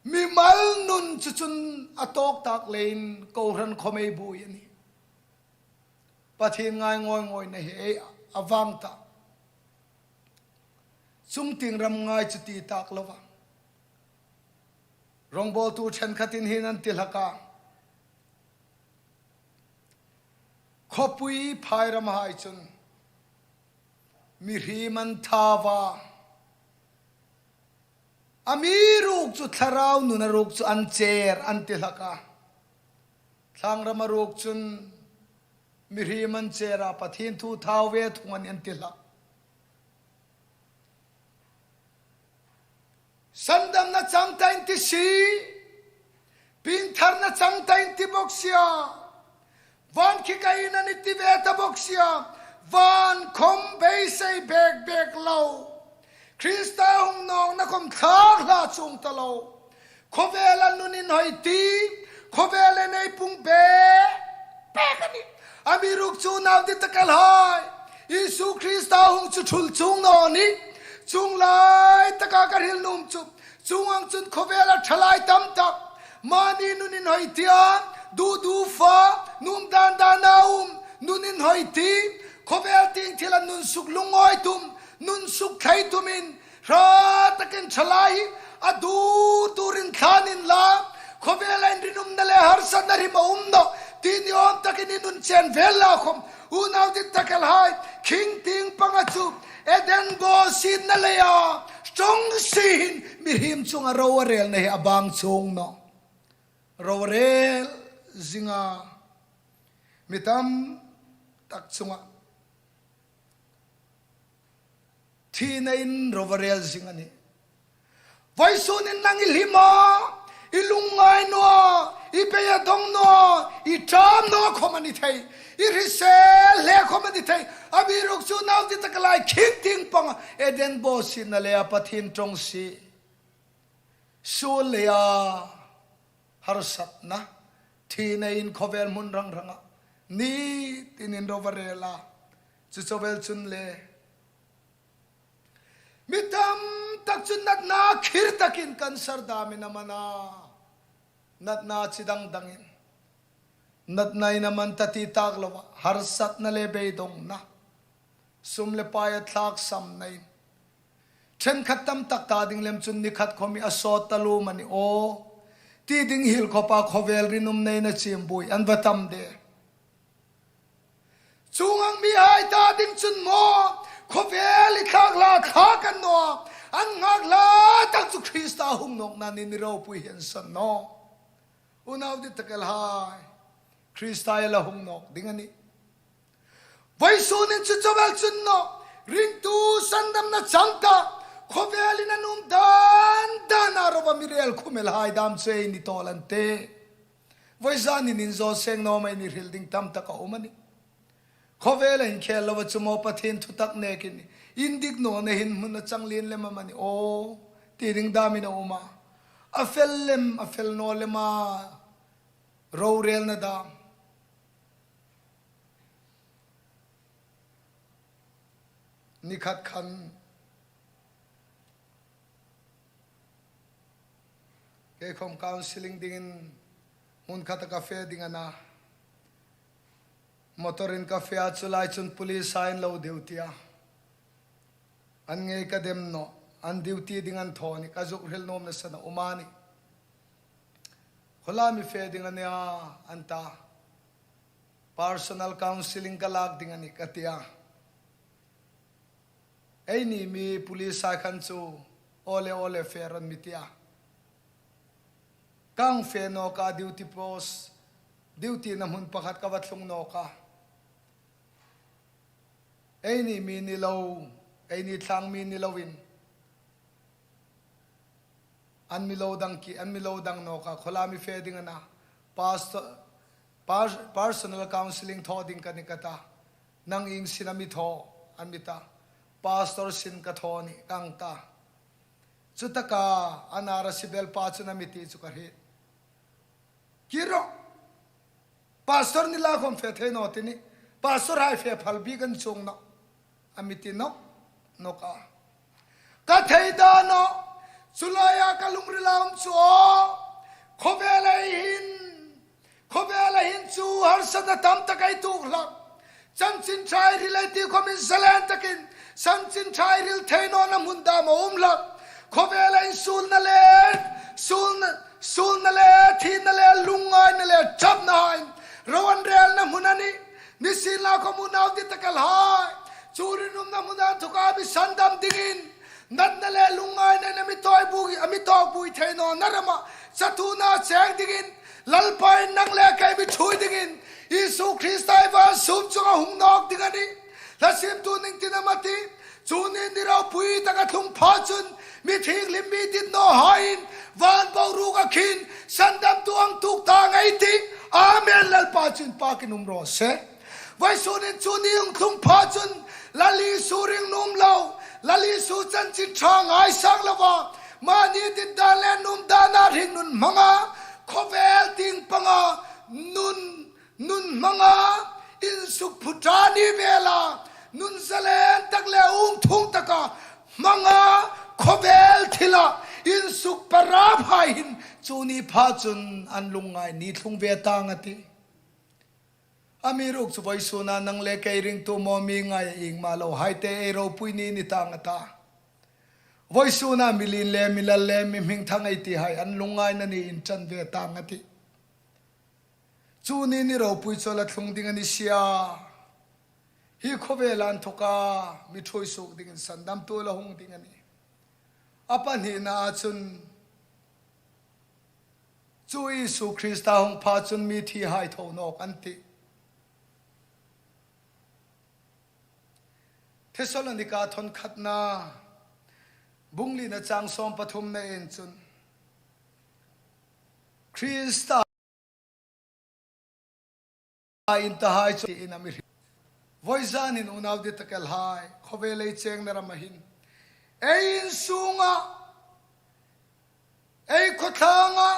Mimal nun chu chun a tawk tak leiin kohran khawm ei buoi a nih. Pathien ngai ngawi ngawina hi ei a vang ta. Chungtieng ram ngai chu ti tak lo a. Rawngbawltu ṭhenkhatin hin an ti hlak a. Khawpui phairamhai chun mihriem an thau a. Amiruokchu thlarau nuna ruok chu an cher an ti hlak a. Thlangrama ruok chun mihriem an cher a, Pathien thu thau ve thung an, an ti hlak. Sandamna chang ta in ti si, piengtharna chang ta in ti bok si a, van khi ka in a nih ti ve ta bok si a, van khawm beisei bek bek lo, Krista hung nawkna khawm thlak hlak chuong ta lo. Khawvela nun inhawi ti, khawvela ei pung bek bek a nih. Amiruokchu unau dittakhai, Isu Krista hung chu ṭhul chuong naw ni. Chuong lai taka ka hril nuom chu, chuong ang chun khawvela ṭhalai tam tak mani nun inhawi ti a, dudu fa, nuom dan dan a um, nun inhawi ti, khawvel tieng thila nun suk lungawi tum, nun suk thei tumin, hrat takin ṭhalai a du turin thlanin la, khawvela inrinumna le harsatna hrim a um nawh ti ni awm takin i nun chen vel la khawm, unau dittakhai, khing tieng panga chu Eden bo sietna leia ṭawng si hin mihriem chunga ro a relna hi a bang chuong nawh. Ro a rel zing a, mi tam tak chunga thinain ro a rel zing a nih. Vawisunin nang i hlim a, i lungngai naw a, i beidawng naw a, i ṭam naw khawm a ni thei, i hrisel hle khawm a ni thei. Amiruokchu unau dittakhai, khing tieng panga Eden bo sietna leia Pathien ṭawng si, suol leia harsatna, thinain khawvel hmun rang ranga ni tinin ro a rel a. Chu chauh vel chun le, mi tam tak chun natna khir takin cancer damin a man a, natna chi dang dangin, natna in a man ta ti tak lo a, harsatna le beidawngna, sum le pai a thlak samnain, ṭhenkhat tam tak ta ding lem chun ni khat khawm hi a sawt ta lum a ni aw ti ding hil khawpa khawvel rinumnain a chim buoi an va tam de. Chuong ang mihai ta ding chun maw, khawvel i thlak hlak thlak an naw a, an nghak hlak tak chu Krista hung nawkna ni ni ropui hi an san nawh. Unau dittakhai, Krista hi a la hung nawk ding a nih. Vawisunin chu chauh vel chun nawh, ringtu sandamna chang ta, khawvelin a nuom dan dan a ro a, mi rel khum el hai dam chu ei ni tawl an tih. Vawizanin inzaw seng naw mei ni hril ding tam tak a um a nih. Khawvela inkhel lo a chu maw Pathien thutak nekin indik nawna hin hmun a chang lien lem am a ni aw ti ding damin a um a. A fel lem, a fel naw lem a, ro relna dam. Ni khat khan kei khawm counselling dingin hmun khata ka fe ding a na. Motorin ka fe a, chu lai chun police-in lo duty a, an ngei ka dem nawh, an duty ding an thaw a nih, ka zuk hril nuom nasa a um a nih. Khaw la mi fe ding a nih a, an ta. Personal counselling ka lak ding a nih ka ti a. Eini mi police-hai khan chu, "Ole, ole, fe rawh," an mi ti a. Ka fe nawk a, duty post, duty-na hmun pakhat ka va tlung nawk a. "Eini mi ni lo, eini thlang mi ni loin an mi lo dang ki, an mi lo dang nawk a, khaw la mi fe ding a na. Pastor, per-, personal counselling thaw ding ka nih," ka ta. "Nang ieng sin am i thaw?" an mi ta. "Pastor sin ka thaw a nih," ka hang ta. Chutaka an R C bel pa chun a mi ti chu ka hriet. "Kir rawh. Pastor ni la khom fe thei naw ti nih. Pastor-hai fe phal bik an chuong nawh," a mi ti nawk nawk a. Ka thei dan naw. Chu laia ka lungrila um chu aw. Khawvela hin, khawvela hin chu harsatna tam tak ei tuok hlak. Chanchin Ṭha ei hril ei ti khomin zalen takin Chanchin Ṭha ei hril thei nawna hmun dam a um hlak. Khawvela hin suolna le, suolna, suolna le, thina le, lungngaina le, ṭapna-hai ro an relna hmun a nih. Nisienlakhom unau dittakhai, chu rinumna hmuna inthoka mi sandam dingin, natna le lungngainain a mi tawk bui, a mi tawk bui thei nawna rama chatuona cheng dingin, Lalpa'n nang le kei mi ṭhuoi dingin Isu Krista ei van sûm chunga hung nawk ding a nih. Hla siemtu'n ieng tin am a ti? Chu ni ni ropui taka tlung pha chun, mithienghlim mi dit nawhaiin van boruok a khin, sandamtu hang tuok tang ei tih. Amen. Lalpa chu inpakin um raw se. Vawisun hin chu ni hung tlung pha chun, Lal Isu ring nuom lo, Lal Isu Chanchin Ṭha ngaisang lova, mani dit dan le nuom dana hringnun hmanga, khawvel tieng panga nun, nun hmanga, insuk phuṭa ni vela, nun zalen tak le uong thung taka hmanga, khawvel thila insuk parahai hin chu ni pha chun an lungngai ni tlung ve tang a ti. Amiruokchu vawisuna nang le kei ringtu maw, mi ngai ieng maw lohai te ei ropui ni ni tang a ta. Vawisuna mi lien le, mi lal le, mi hmingthang ei tihai an lungngaina ni inṭan ve tang a ti. Chu ni ni ropui chu la tlung ding a ni sia. Hi khawvela inthoka mi ṭhuoi suok dingin sandamtu la hung ding a nih. A pahnina chun chu Isu Krista hung pha chun mi thihai tho nawk an tih. Thessalonika thawn khatna bung lina chang sawm pathumna en chun, Krista inthoka chu tiin a mi hriet. Vawisun hin unau dittakhai, khawvel ei chengna rama hin, ei insunga, ei khawtlanga,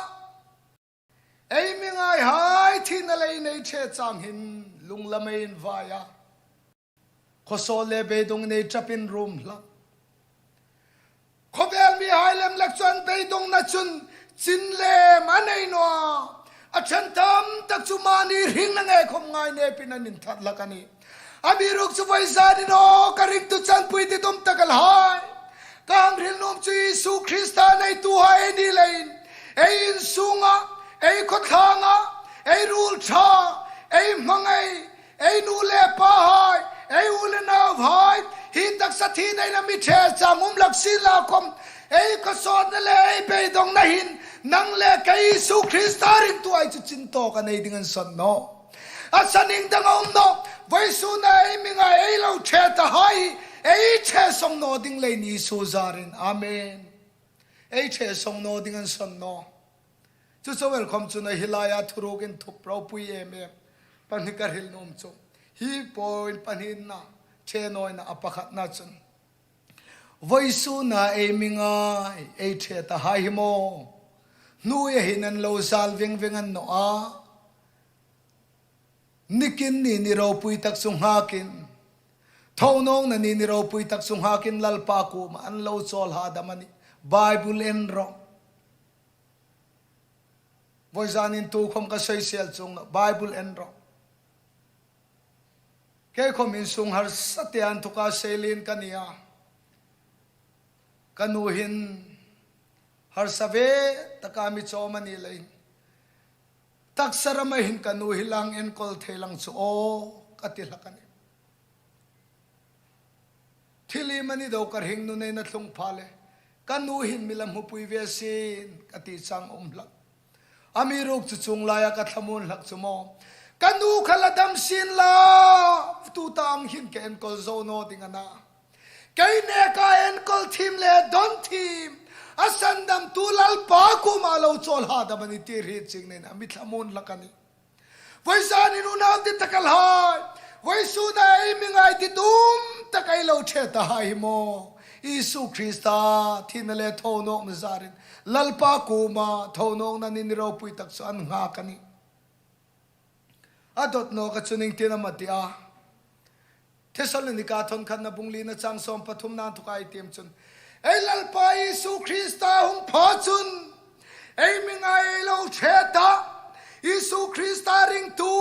ei mi ngaihai thina leiin ei ṭhe chang hin lunglam ei invai a. Khawsawt le beidongin ei ṭap inrum hlak. Khawvel mihai lem lak chun beidongna chun chin lem a nei naw a. A ṭhen tam tak chu mani hringna ngei khom ngainepin an inthat hlak a nih. Amiruokchu vawisun hin aw ka ringtu chanpuitu dittakhai, ka hang hril nuom chu Isu Krista neituhai ei ni leiin, ei insunga, ei khawtlanga, ei ruol ṭha, ei hmangai, ei nu le pahai, ei u le nauhai, hi taksa thinain a mi ṭhe chang um hlak sien la khom, ei khawsawtna le ei beidongna hin, nang le kei Isu Krista ringtuhai chu chin tawk a nei ding an sawn naw. A san ieng dang a um naw, vawisuna ei mi ngai ei lo ṭhe tahai, ei ṭhe sawng naw ding leiin Isu zarin. Amen. Ei ṭhe sawng naw ding an sawn naw. Chu chu welcome chu a ni hi laia thuruk inthup ropui em em. Pahni ka hril nuom chu, hi point pahnina, ṭhe nawna a pakhatna chun, vawisuna ei mi ngai ei ṭhe tahai hi maw, hnuoia hin an lo zal veng veng a ni naw a. Nikin ni ni ropui tak chu nghakin, thonawkna ni ni ropui tak chu nghakin Lalpa kuoma an lo chawl hadam a nih. Bible en rawh. Vawisun hin tukhom ka sawisel chuong naw, Bible en rawh. Kei khom insung harsa te inthoka seilien ka ni a. Ka nu hin harsa ve taka mi chawm a ni leiin, Taksa rama hin ka nu hi lang enkawl thei lang chu aw, ka ti hlak a nih. Thil iemani dawk ka ring nun ei na tlung pha le, ka nu hin mi la hmupui ve sien, ka ti chang um hlak. Amiruokchu chuong laia ka thlamuon hlak chu maw, ka nu kha la dam sien la, tuta ang hin ka enkawl zo naw ding a na. Kei neka enkawl thiem le dawn thiem, a sandamtu Lalpa kuoma lo chawl hadam a nih ti hriet chieng nei a, mi thlamuon hlak a nih. Vawisun hin unau dittakhai, vawisuna ei mi ngai ti tum tak ei lo ṭhe tahai hi maw, Isu Krista thina le thonawkna zarin Lalpa kuoma thonawkna ni ni ropui tak chu an nghak a nih. A dawt nawka chun iengtin am a ti a? Thessalonika thawn khatna bung lina chang sawm pathumna inthawka ei tiem chun, ei Lalpa Isu Krista hung pha chun ei mi ngai ei lo ṭhe ta, Isu Krista ringtu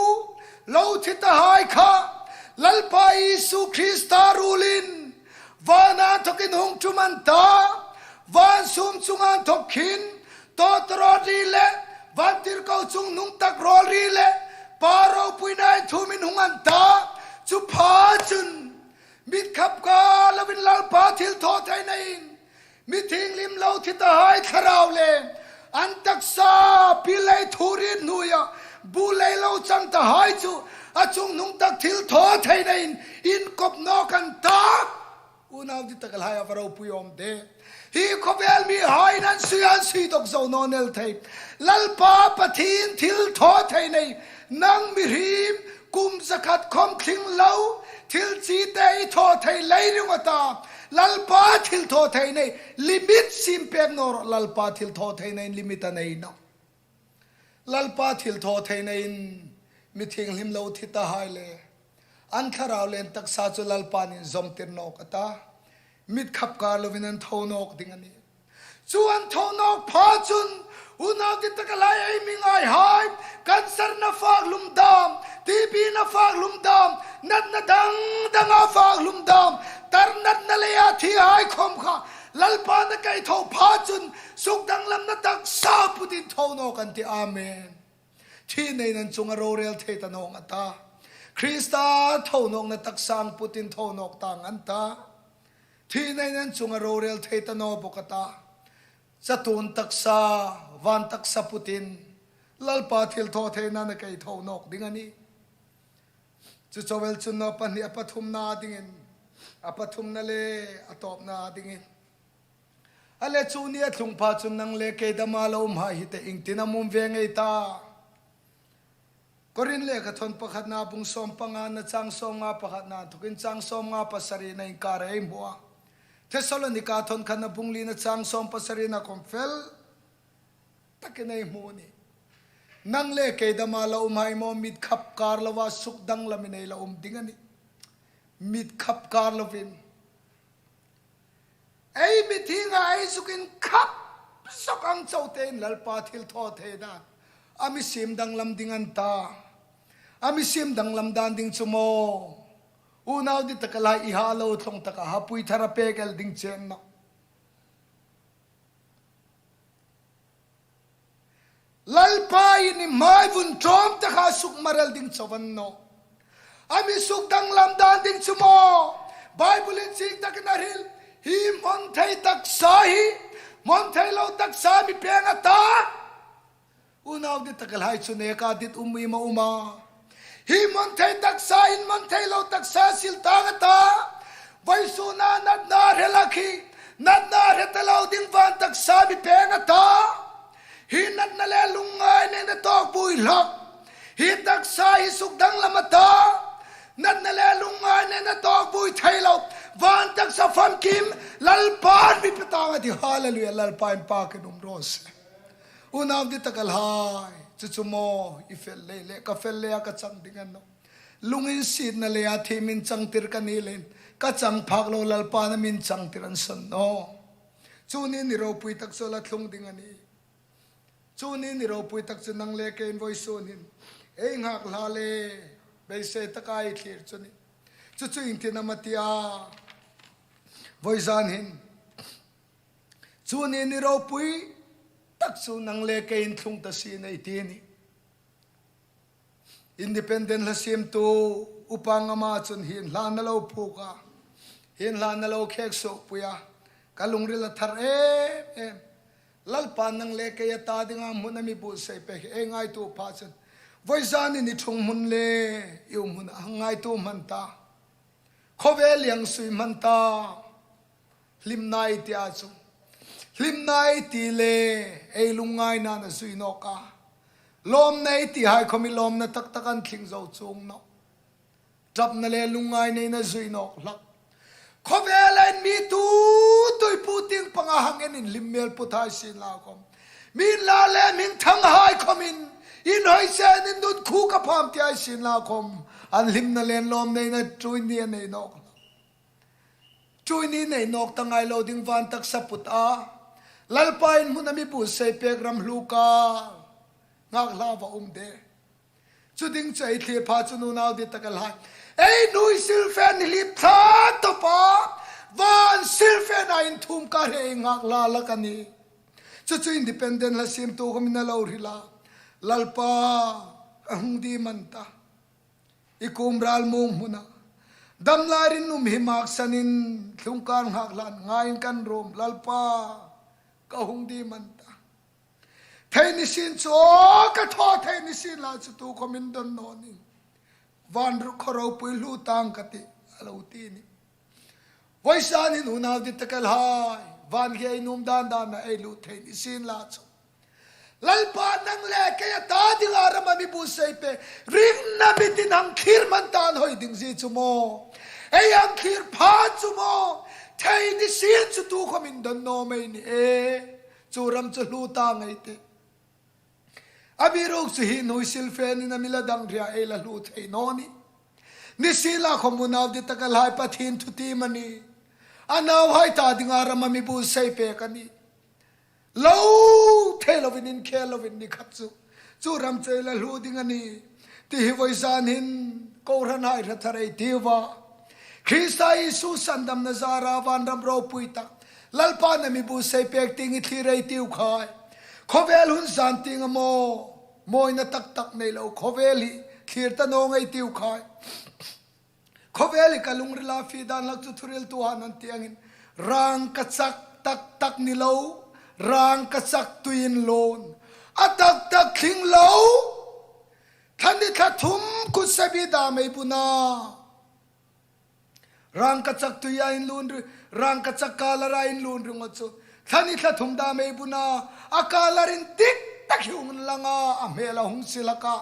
lo thi tahai kha Lalpa Isu Krista ruolin vana inthawkin hung ṭum an ta, van sum chunga inthawk hin tawtawrawt ri le vantirko chungnungtak rawl ri le Pa ropuina inthuomin hung an ta. Chu pha chun mit khap kar lovin Lalpa thilthawtheinain, mi thienghlim lo thi tahai thlarau le an taksa pilei thurit hnuoia bu lei lo chang tahai chu a chungnungtak thilthawtheinain inkop nawk an ta. Unau dittakhai, a va ropui awm de. Hi khawvel mihaiin an sui, an sui dawk zo naw el thei. Lalpa Pathien thilthawtheinain nang mihriem kum zakhat khom tling lo, thil chite i thaw thei lei ring a ta. Lalpa thilthawtheinain limit siem pek naw rawh, Lalpa thilthawtheinain limit a nei nawh. Lalpa thilthawtheinain mi thienghlim lo thi tahai le an thlarau le an taksa chu Lalpa'n inzawmtir nawk a ta. Mit khap kar lovin an tho nawk ding a nih. Chu an tho nawk pha chun, unau dittakhai, ei mi ngaihai, cancer-na fak hlum dam, T B-na fak hlum dam, natna dang danga fak hlum dam, tar natna leia thihai khom kha Lalpa'n a kei tho pha chun sukdanglamna taksa putin tho nawk an tih. Amen. Thinain an chunga rorel thei ta nawng a ta. Krista thonawkna taksa ang putin tho nawk tang an ta. Thinain an chunga rorel thei ta naw bawk a ta. Chatuon taksa, van taksa putin Lalpa thilthawtheinain a kei tho nawk ding a nih. Chu chauh el chun naw pahni, a pathumna dingin, a pathumna le a tawpna dingin. A le chu ni a tlung pha chun nang le kei dama lo umhai hi te iengtin am um ve ngei ta? Korin lekha thawn pakhatna bung sawm pangana chang sawmnga pakhatna inthokin chang sawmnga pasarina inkara ei hmu a. Thessalonika thawn khatna bung lina chang sawm pasarina khom fel takin ei hmu a nih. Nang le kei dama lo umhai maw, mit khap kar lova sukdanglamin ei lo um ding a nih. Mit khap kar lovin. Ei mithienga ei zukin khap zawk ang chauh tein Lalpa thilthawtheina a mi siem danglam ding an ta. A mi siem danglam dan ding chu maw, unau dittakhai, i ha lo tlawng taka hapui thar a pek el ding che a nih. Lalpa'n i hmai vun ṭawm taka sukmar el ding chauh a ni nawh. A mi sukdanglam dan ding chu maw, Bible-in chieng takin a hril, hi hmawn thei taksa hi hmawn thei lo taksa mi pêng a ta. Unau dittakhai, chu neka dit um iem a um a? Hi hmawn thei taksa, in hmawn thei lo taksa sil tang a ta. Vawisuna natna hre hlak hi, natna hre ta lo ding van taksa mi pêng a ta. Hi natna le lungngaina'n a tawk buoi hlak. Hi taksa hi sukdanglam a ta. Natna le lungngaina'n a tawk buoi thei lo van taksa famkim Lalpa'n mi pe tang a tih. Hallelujah, Lalpa inpakin um raw se. Unau dittakhai, chu chu maw, i fel lei le ka fel leia ka chang ding a ni nawh. Lunginsietna leia thiem inchangtir ka ni leiin ka chang phak lo, Lalpa'n a mi inchangtir a ni sawn nawh. Chu ni ni ropui tak chu la tlung ding a nih. Chu ni ni ropui tak chu nang le keiin vawisun hin ei nghak hla le beisei taka ei thlir chu a nih. Chu chu iengtin am a ti a? Vawizan hin chu ni ni ropui tak chu nang le keiin tlung ta sien ei ti a nih. Independent hla siemtu upa ngama chun hin hla na lo phuok a, hin hla na lo khek suok pui a, ka lungril a thar em em. Lalpa nang le kei a ta dinga hmun a mi buotsai pek hi ei ngaituo pha chun, vawizanin i ṭhung hmun le i um hmun a ngaituo hman ta. Khawvel i hang sui hman ta. Hlimna i ti a chu, hlimna i ti le ei lungngaina a zui nawk a. Lawmna i ti hai khawm hi lawmna tak tak an tling zo chuong nawh. Ṭapna le lungngaina a zui nawk hlak. Khawvela inmi tu tui pu tieng panga hang en inhlim hmel put hai sien la khawm, mi inla le mi inthang hai khawmin, inhawi chen indun khuk a pham ti hai sien la khawm, an hlimna le lawmna a ṭui ni a nei nawk hlak. Ṭui ni nei nawk ta ngai lo ding van taksa put a, Lalpa in hmun a mi buotsai pek ram hluka nghak hla va um de. Chu ding chu ei thlir pha chun unau dit tak el hai, ei hnuoi silfen hi hlip thla tawpa van silfena inthum kar hi ei nghak hla hlak a nih. Chu chu independent hla siemtu khawmin a lo hril a, Lalpa, ka hung ding am a ni ta. I kuom ral muong hmuna dam lai rinum hi maksanin tlungkar nghak hlan ngaiin kan rum, Lalpa, ka hung ding am a ni ta. Thei ni sien chu, aw, ka thaw thei ni sien la chu tu khawmin dawn naw ning. Van ru khaw ropui hlu tang ka tih, a lo ti a nih. Vawizanin unau dit tak el hai, van hi ei nuom dan dana ei lut thei ni sien la chu, Lalpa nang le kei a ta dinga ram a mi buotsai pek, ringna mitin hang thlir hman ta an hawi ding zie chu maw, ei hang thlir pha chu maw, thei ni sien chu tu khawmin dawn naw mei ni e. Chu ram chu hlu ta ngei ei tih. Amiruokchu hi hnuoi silfenin a mi la dang hria, ei la hlu thei naw nih. Ni sien la khawm unau dit tak el hai, Pathien thutiem a nih. A nauhai ta dinga ram a mi buotsai pek a nih. Lo thei lovin, inkhel lovin ni khat chu, chu ram chu ei la hlu ding a nih ti hi vawizan hin kohranhai hre thar ei tiu a. Krista Isu sandamna zara vanram ropui tak Lalpan a mi buotsai pek tieng hi thlir ei tiu khai. Khawvel hun zan tieng a maw, mawina tak tak nei lo khawvel hi thlir ta naw ngei tiu khai. Khawvel hi ka lungrila fie dan hlak chu thuhriltuhai an ti angin, rangkachak tak tak ni lo, rangkachak tuiin lun, a tak tak tling lo, thla hni thla thum kut sabi dam ei bun a. Rangkachak tuia inlun ri, rangkachak kalara inlun ringawt chu thla hni thla thum dam ei bun a, a kalar indik tak hi hung lang a, a hmel a hung sil hlak a.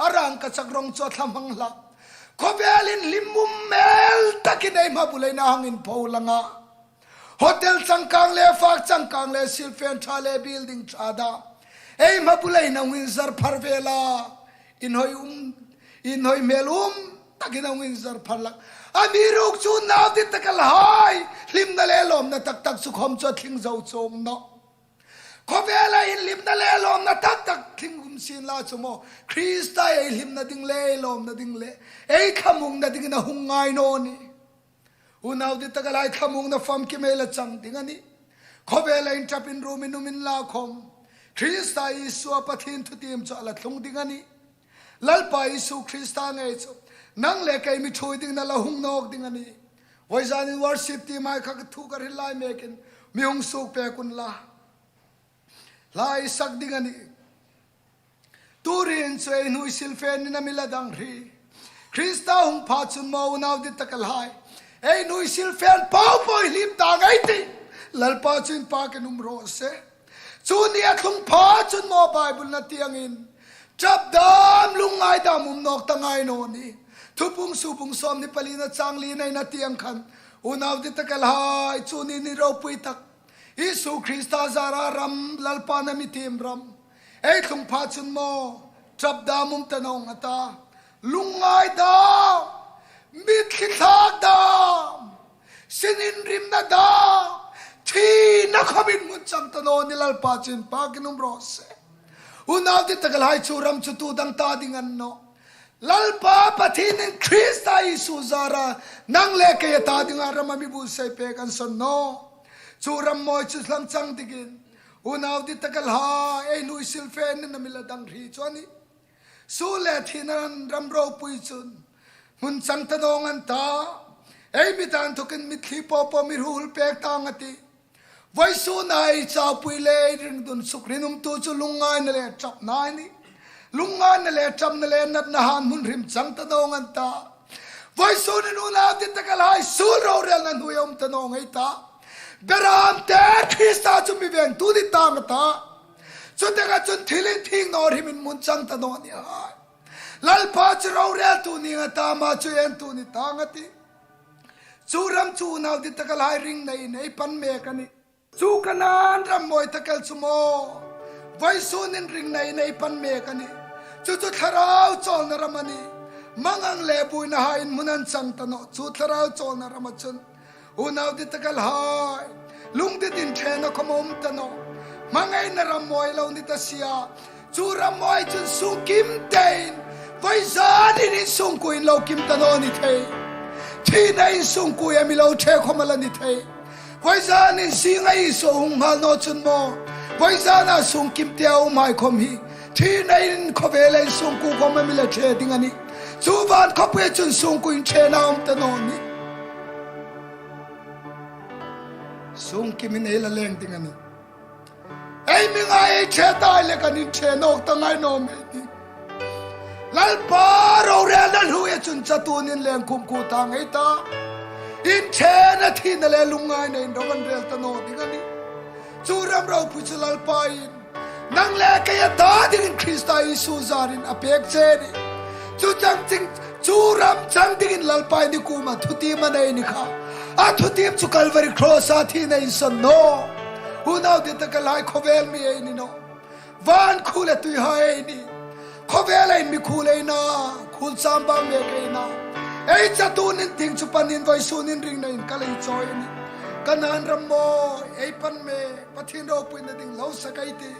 A rangkachak rawng chu a thla hmang hlak. Khawvelin hlim mumal takin ei hmabulaina hang inpho lang a. Hotel changkang le, fak changkang le, silfen ṭha le, building ṭha dam ei hmabulaina hung inzar phar vel a. Inhawi um, inhawi hmel um takin a hung inzar phar hlak. Amiruokchu unau dit tak el hai, hlimna le lawmna tak tak chu khawm chu a tling zo chuong nawh. Khawvela inhlimna le lawmna tak tak tling um sien la chu maw, Krista ei hlimna ding le, ei lawmna ding le, ei thlamuongna dingin a hung ngai naw nih. Unau dit tak el hai, thlamuongna famkim ei la chang ding a nih. Khawvela inṭap inrum inum inla khawm, Krista Isua Pathien thutiem chu a la tlung ding a nih. Lalpa Isu Krista ngei chu nang le kei mi ṭhuoi dingin a la hung nawk ding a nih. Vawizanin worship team hai kha thu ka hril lai mekin mi hung suok pek unla. Hla ei sak ding a nih. Turin chu ei hnuoi silfenin a mi la dang hri. Krista hung pha chun maw unau dit tak el hai, ei hnuoi silfen po po hi hlip ta ngei ei tih. Lalpa chu inpakin um raw se. Chu ni a tlung pha chun maw Bible-in a ti angin, ṭap dam, lungngai dam um nawk ta ngai naw nih. Thupuong suk bung sawmhni palina chang lina-in a ti ang khan, unau dit tak el hai, chu ni ni ropui tak Isu Krista zara ram, Lalpan a mi tiem ram ei tlung pha chun maw, ṭap dam um ta naw a ta. Lungngai dam, mitthli thlak dam, sin inrimna dam, thina khawmin hmun chang ta naw nih, Lalpa chu inpakin um raw se. Unau dit tak el hai, chu ram chu tu dang ta ding a ni nawh. Lalpa Pathienin Krista Isu zara nang le kei a ta dinga ram a mi buotsai pek an sawn nawh. Chu ram mawi chu hlang chang dingin, unau dit tak el hai, ei hnuoi silfenin a mi la dang hri chu a nih. Suol le thina'n ram ropui chun hmun chang ta naw ngang an ta. Ei mi dan thukin mitthli popo mi hruol pek tang a tih. Vawisun ei chaupui le ei ringdun suk rinumtu chu lungngaina le ṭapna a nih. Lungngaina le ṭapna le natna han hmun hrim chang ta naw ngang an ta. Vawisun in unau dittakhai, suol rorelna hnuoia um ta naw ngang ei ta. Berâmte, Krista chu mi vengtu ni tang a ta. Chu taka chun thil inthieng naw hrimin hmun chang ta naw ni hai. Lalpa chu roreltu ni a ta, ama chu entu ni tang a tih. Chu ram chu unau dittakhai ringnain ei pan mek a nih. Chu Kanan ram mawi tak el chu maw, vawisun in ringnain ei pan mek a nih. Chu chu thlarau chawlna ram a nih. Mangang le buoinahai in hmun an chang ta nawh. Chu thlarau chawlna rama chun unau dittakhai, lungditin ṭhena khawm a um ta nawh. Hmangaina ram mawi lo ni ta si a. Chu ram mawi chun sungkim tein, vawisun in insungkuoin lo kim ta naw ni thei. Thina'n insungkuo a mi lo ṭhe khawm a la ni thei. Vawisun in zinga Isu hung nghal naw chun maw, vawizana sungkim tea umhai khawm hi, thina'n khawvela insungkuo khawm a mi la ṭhe ding a nih. Chu van khawpuia chun sungkuoin ṭhena um ta naw nih. Sungkimin ei la leng ding a nih. Ei mi ngai ei ṭhe ta le kan inṭhe nawk ta ngai naw mei ni. Lalpa rorelna hnuoia chun chatuon inleng kumkhuo tang ei ta. Inṭhena, thina le lungngaina in ro an rel ta naw ding a nih. Chu ram ropui chu Lalpa'n nang le kei a ta dingin Krista Isu zarin a pek che a nih. Chu chang ching, chu ram chang dingin Lalpa'n i kuoma thutiem a nei ni kha. A thutiem chu Calvary Cross-a thina insawn naw. Unau dittakhai, khawvel mi ei ni nawh. Van khuol le tuihai ei ni. Khawvela in mi khuol ei na, khuol cham bang mek ei na. Ei chatuon inthieng chu panin vawisun in ringnain ka lei chawi a nih. Kanan ram mawi ei pan mek, Pathien ropuina ding lo sak ei tih.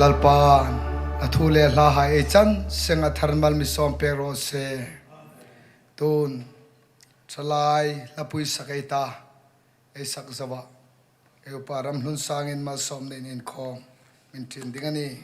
Lalpan a thu le hla hai ei chan senga thar mal mi sawm pek raw se. Tun thalai hlapui sak ei ta, ei sak zo a, ei upa Ramhlun Sangin malsawmna inkhawm min ṭin ding a nih.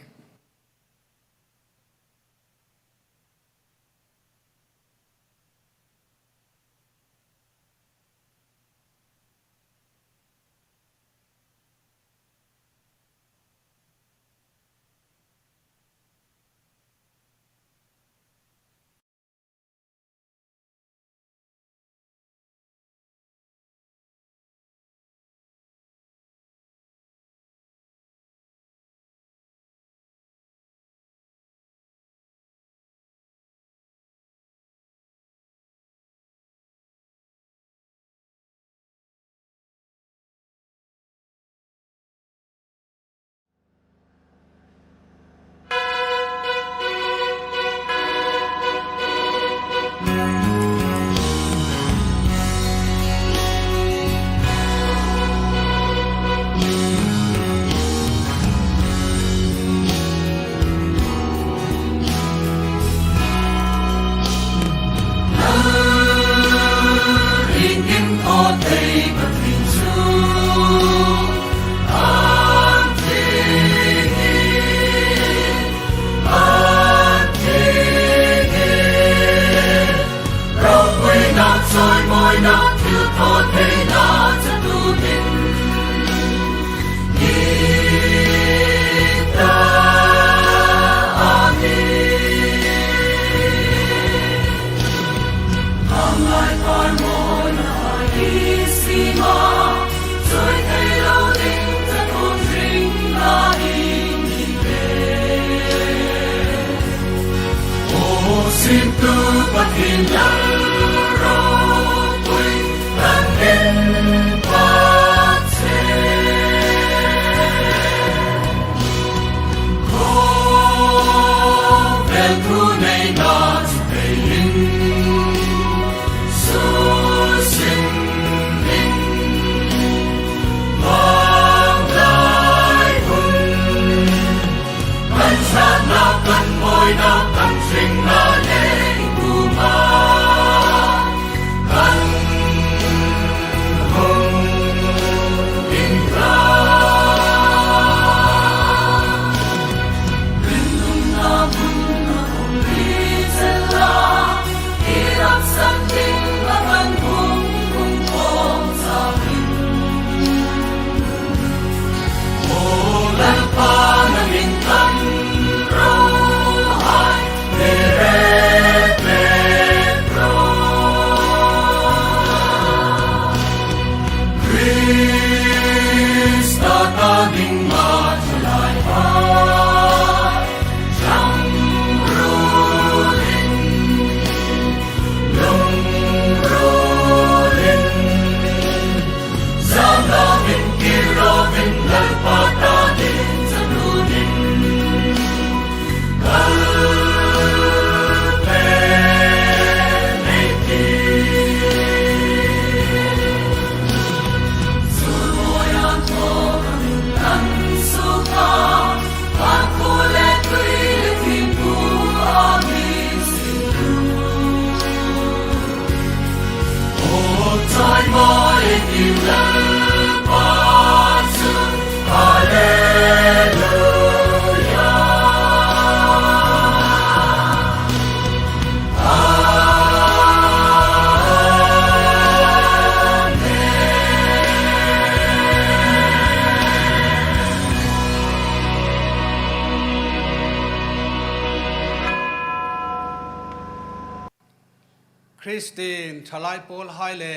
Kristien ṭhalai pawlhai le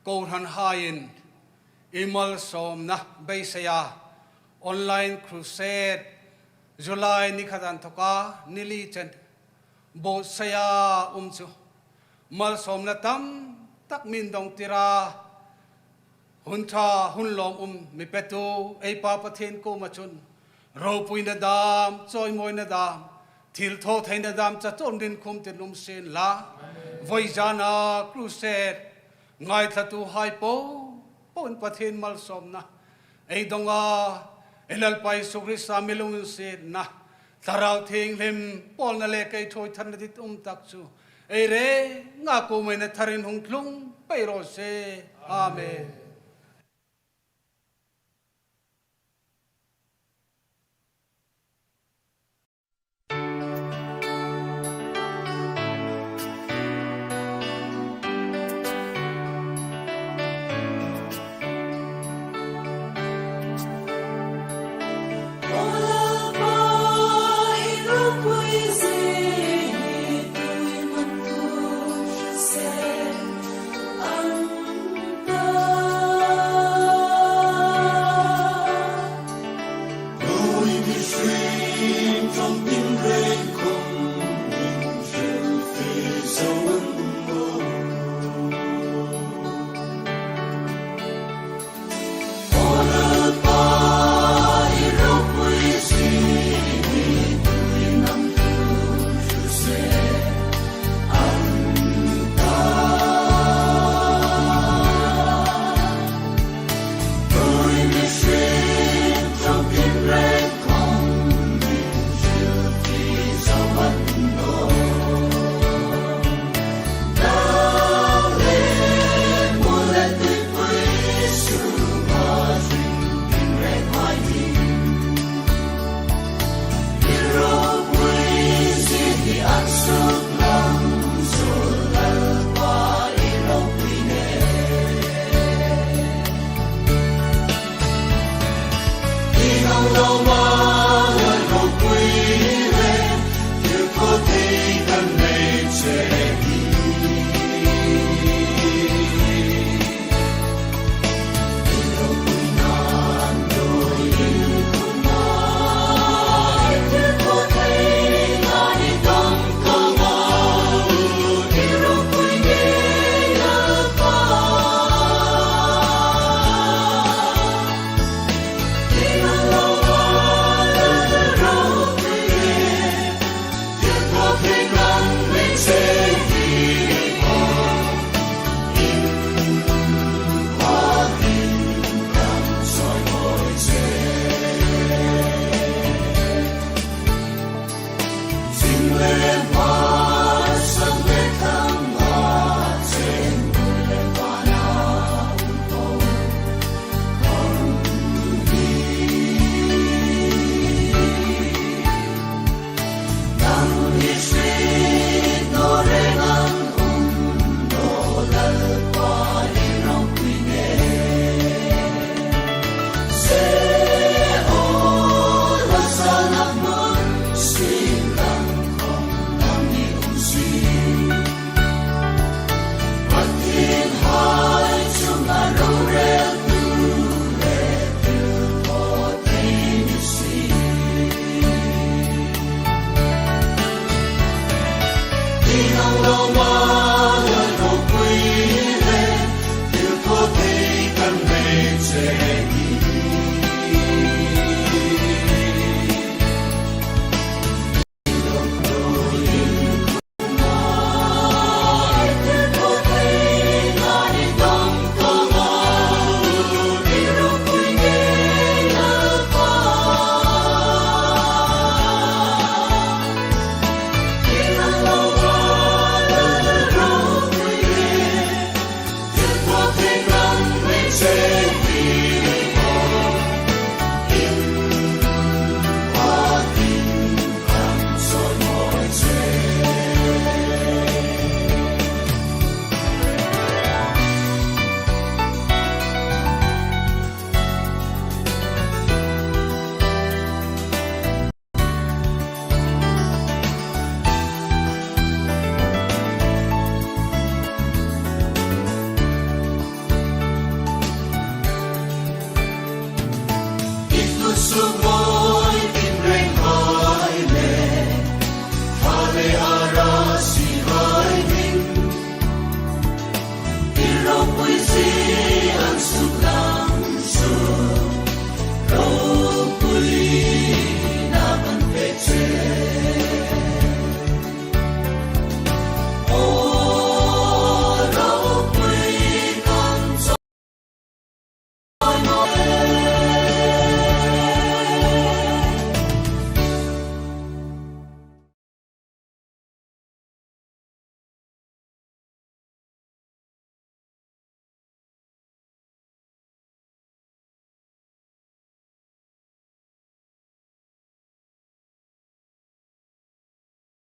kohranhaiin ei malsawmna beiseia Online Crusade July ni khat inthoka ni li chen buotsaia um chu malsawmna tam tak min dawng tir a, hun ṭha hun lawmum mi petu ei Pa Pathien kuoma chun ropuina dam, chawimawina dam, thilthawtheina dam chatuon rinumtir nuom sien la. Vawizana Crusade ngaithlatuhai po poin Pathien malsawmna ei dawng a, ei Lalpa Isu Krista mi lunginsietna, Thlarau Thienghlim pawlna le kei ṭhuoi tharna ditum tak chu ei rengin a kuomah ei tharin hung tlung pei raw se. Amen.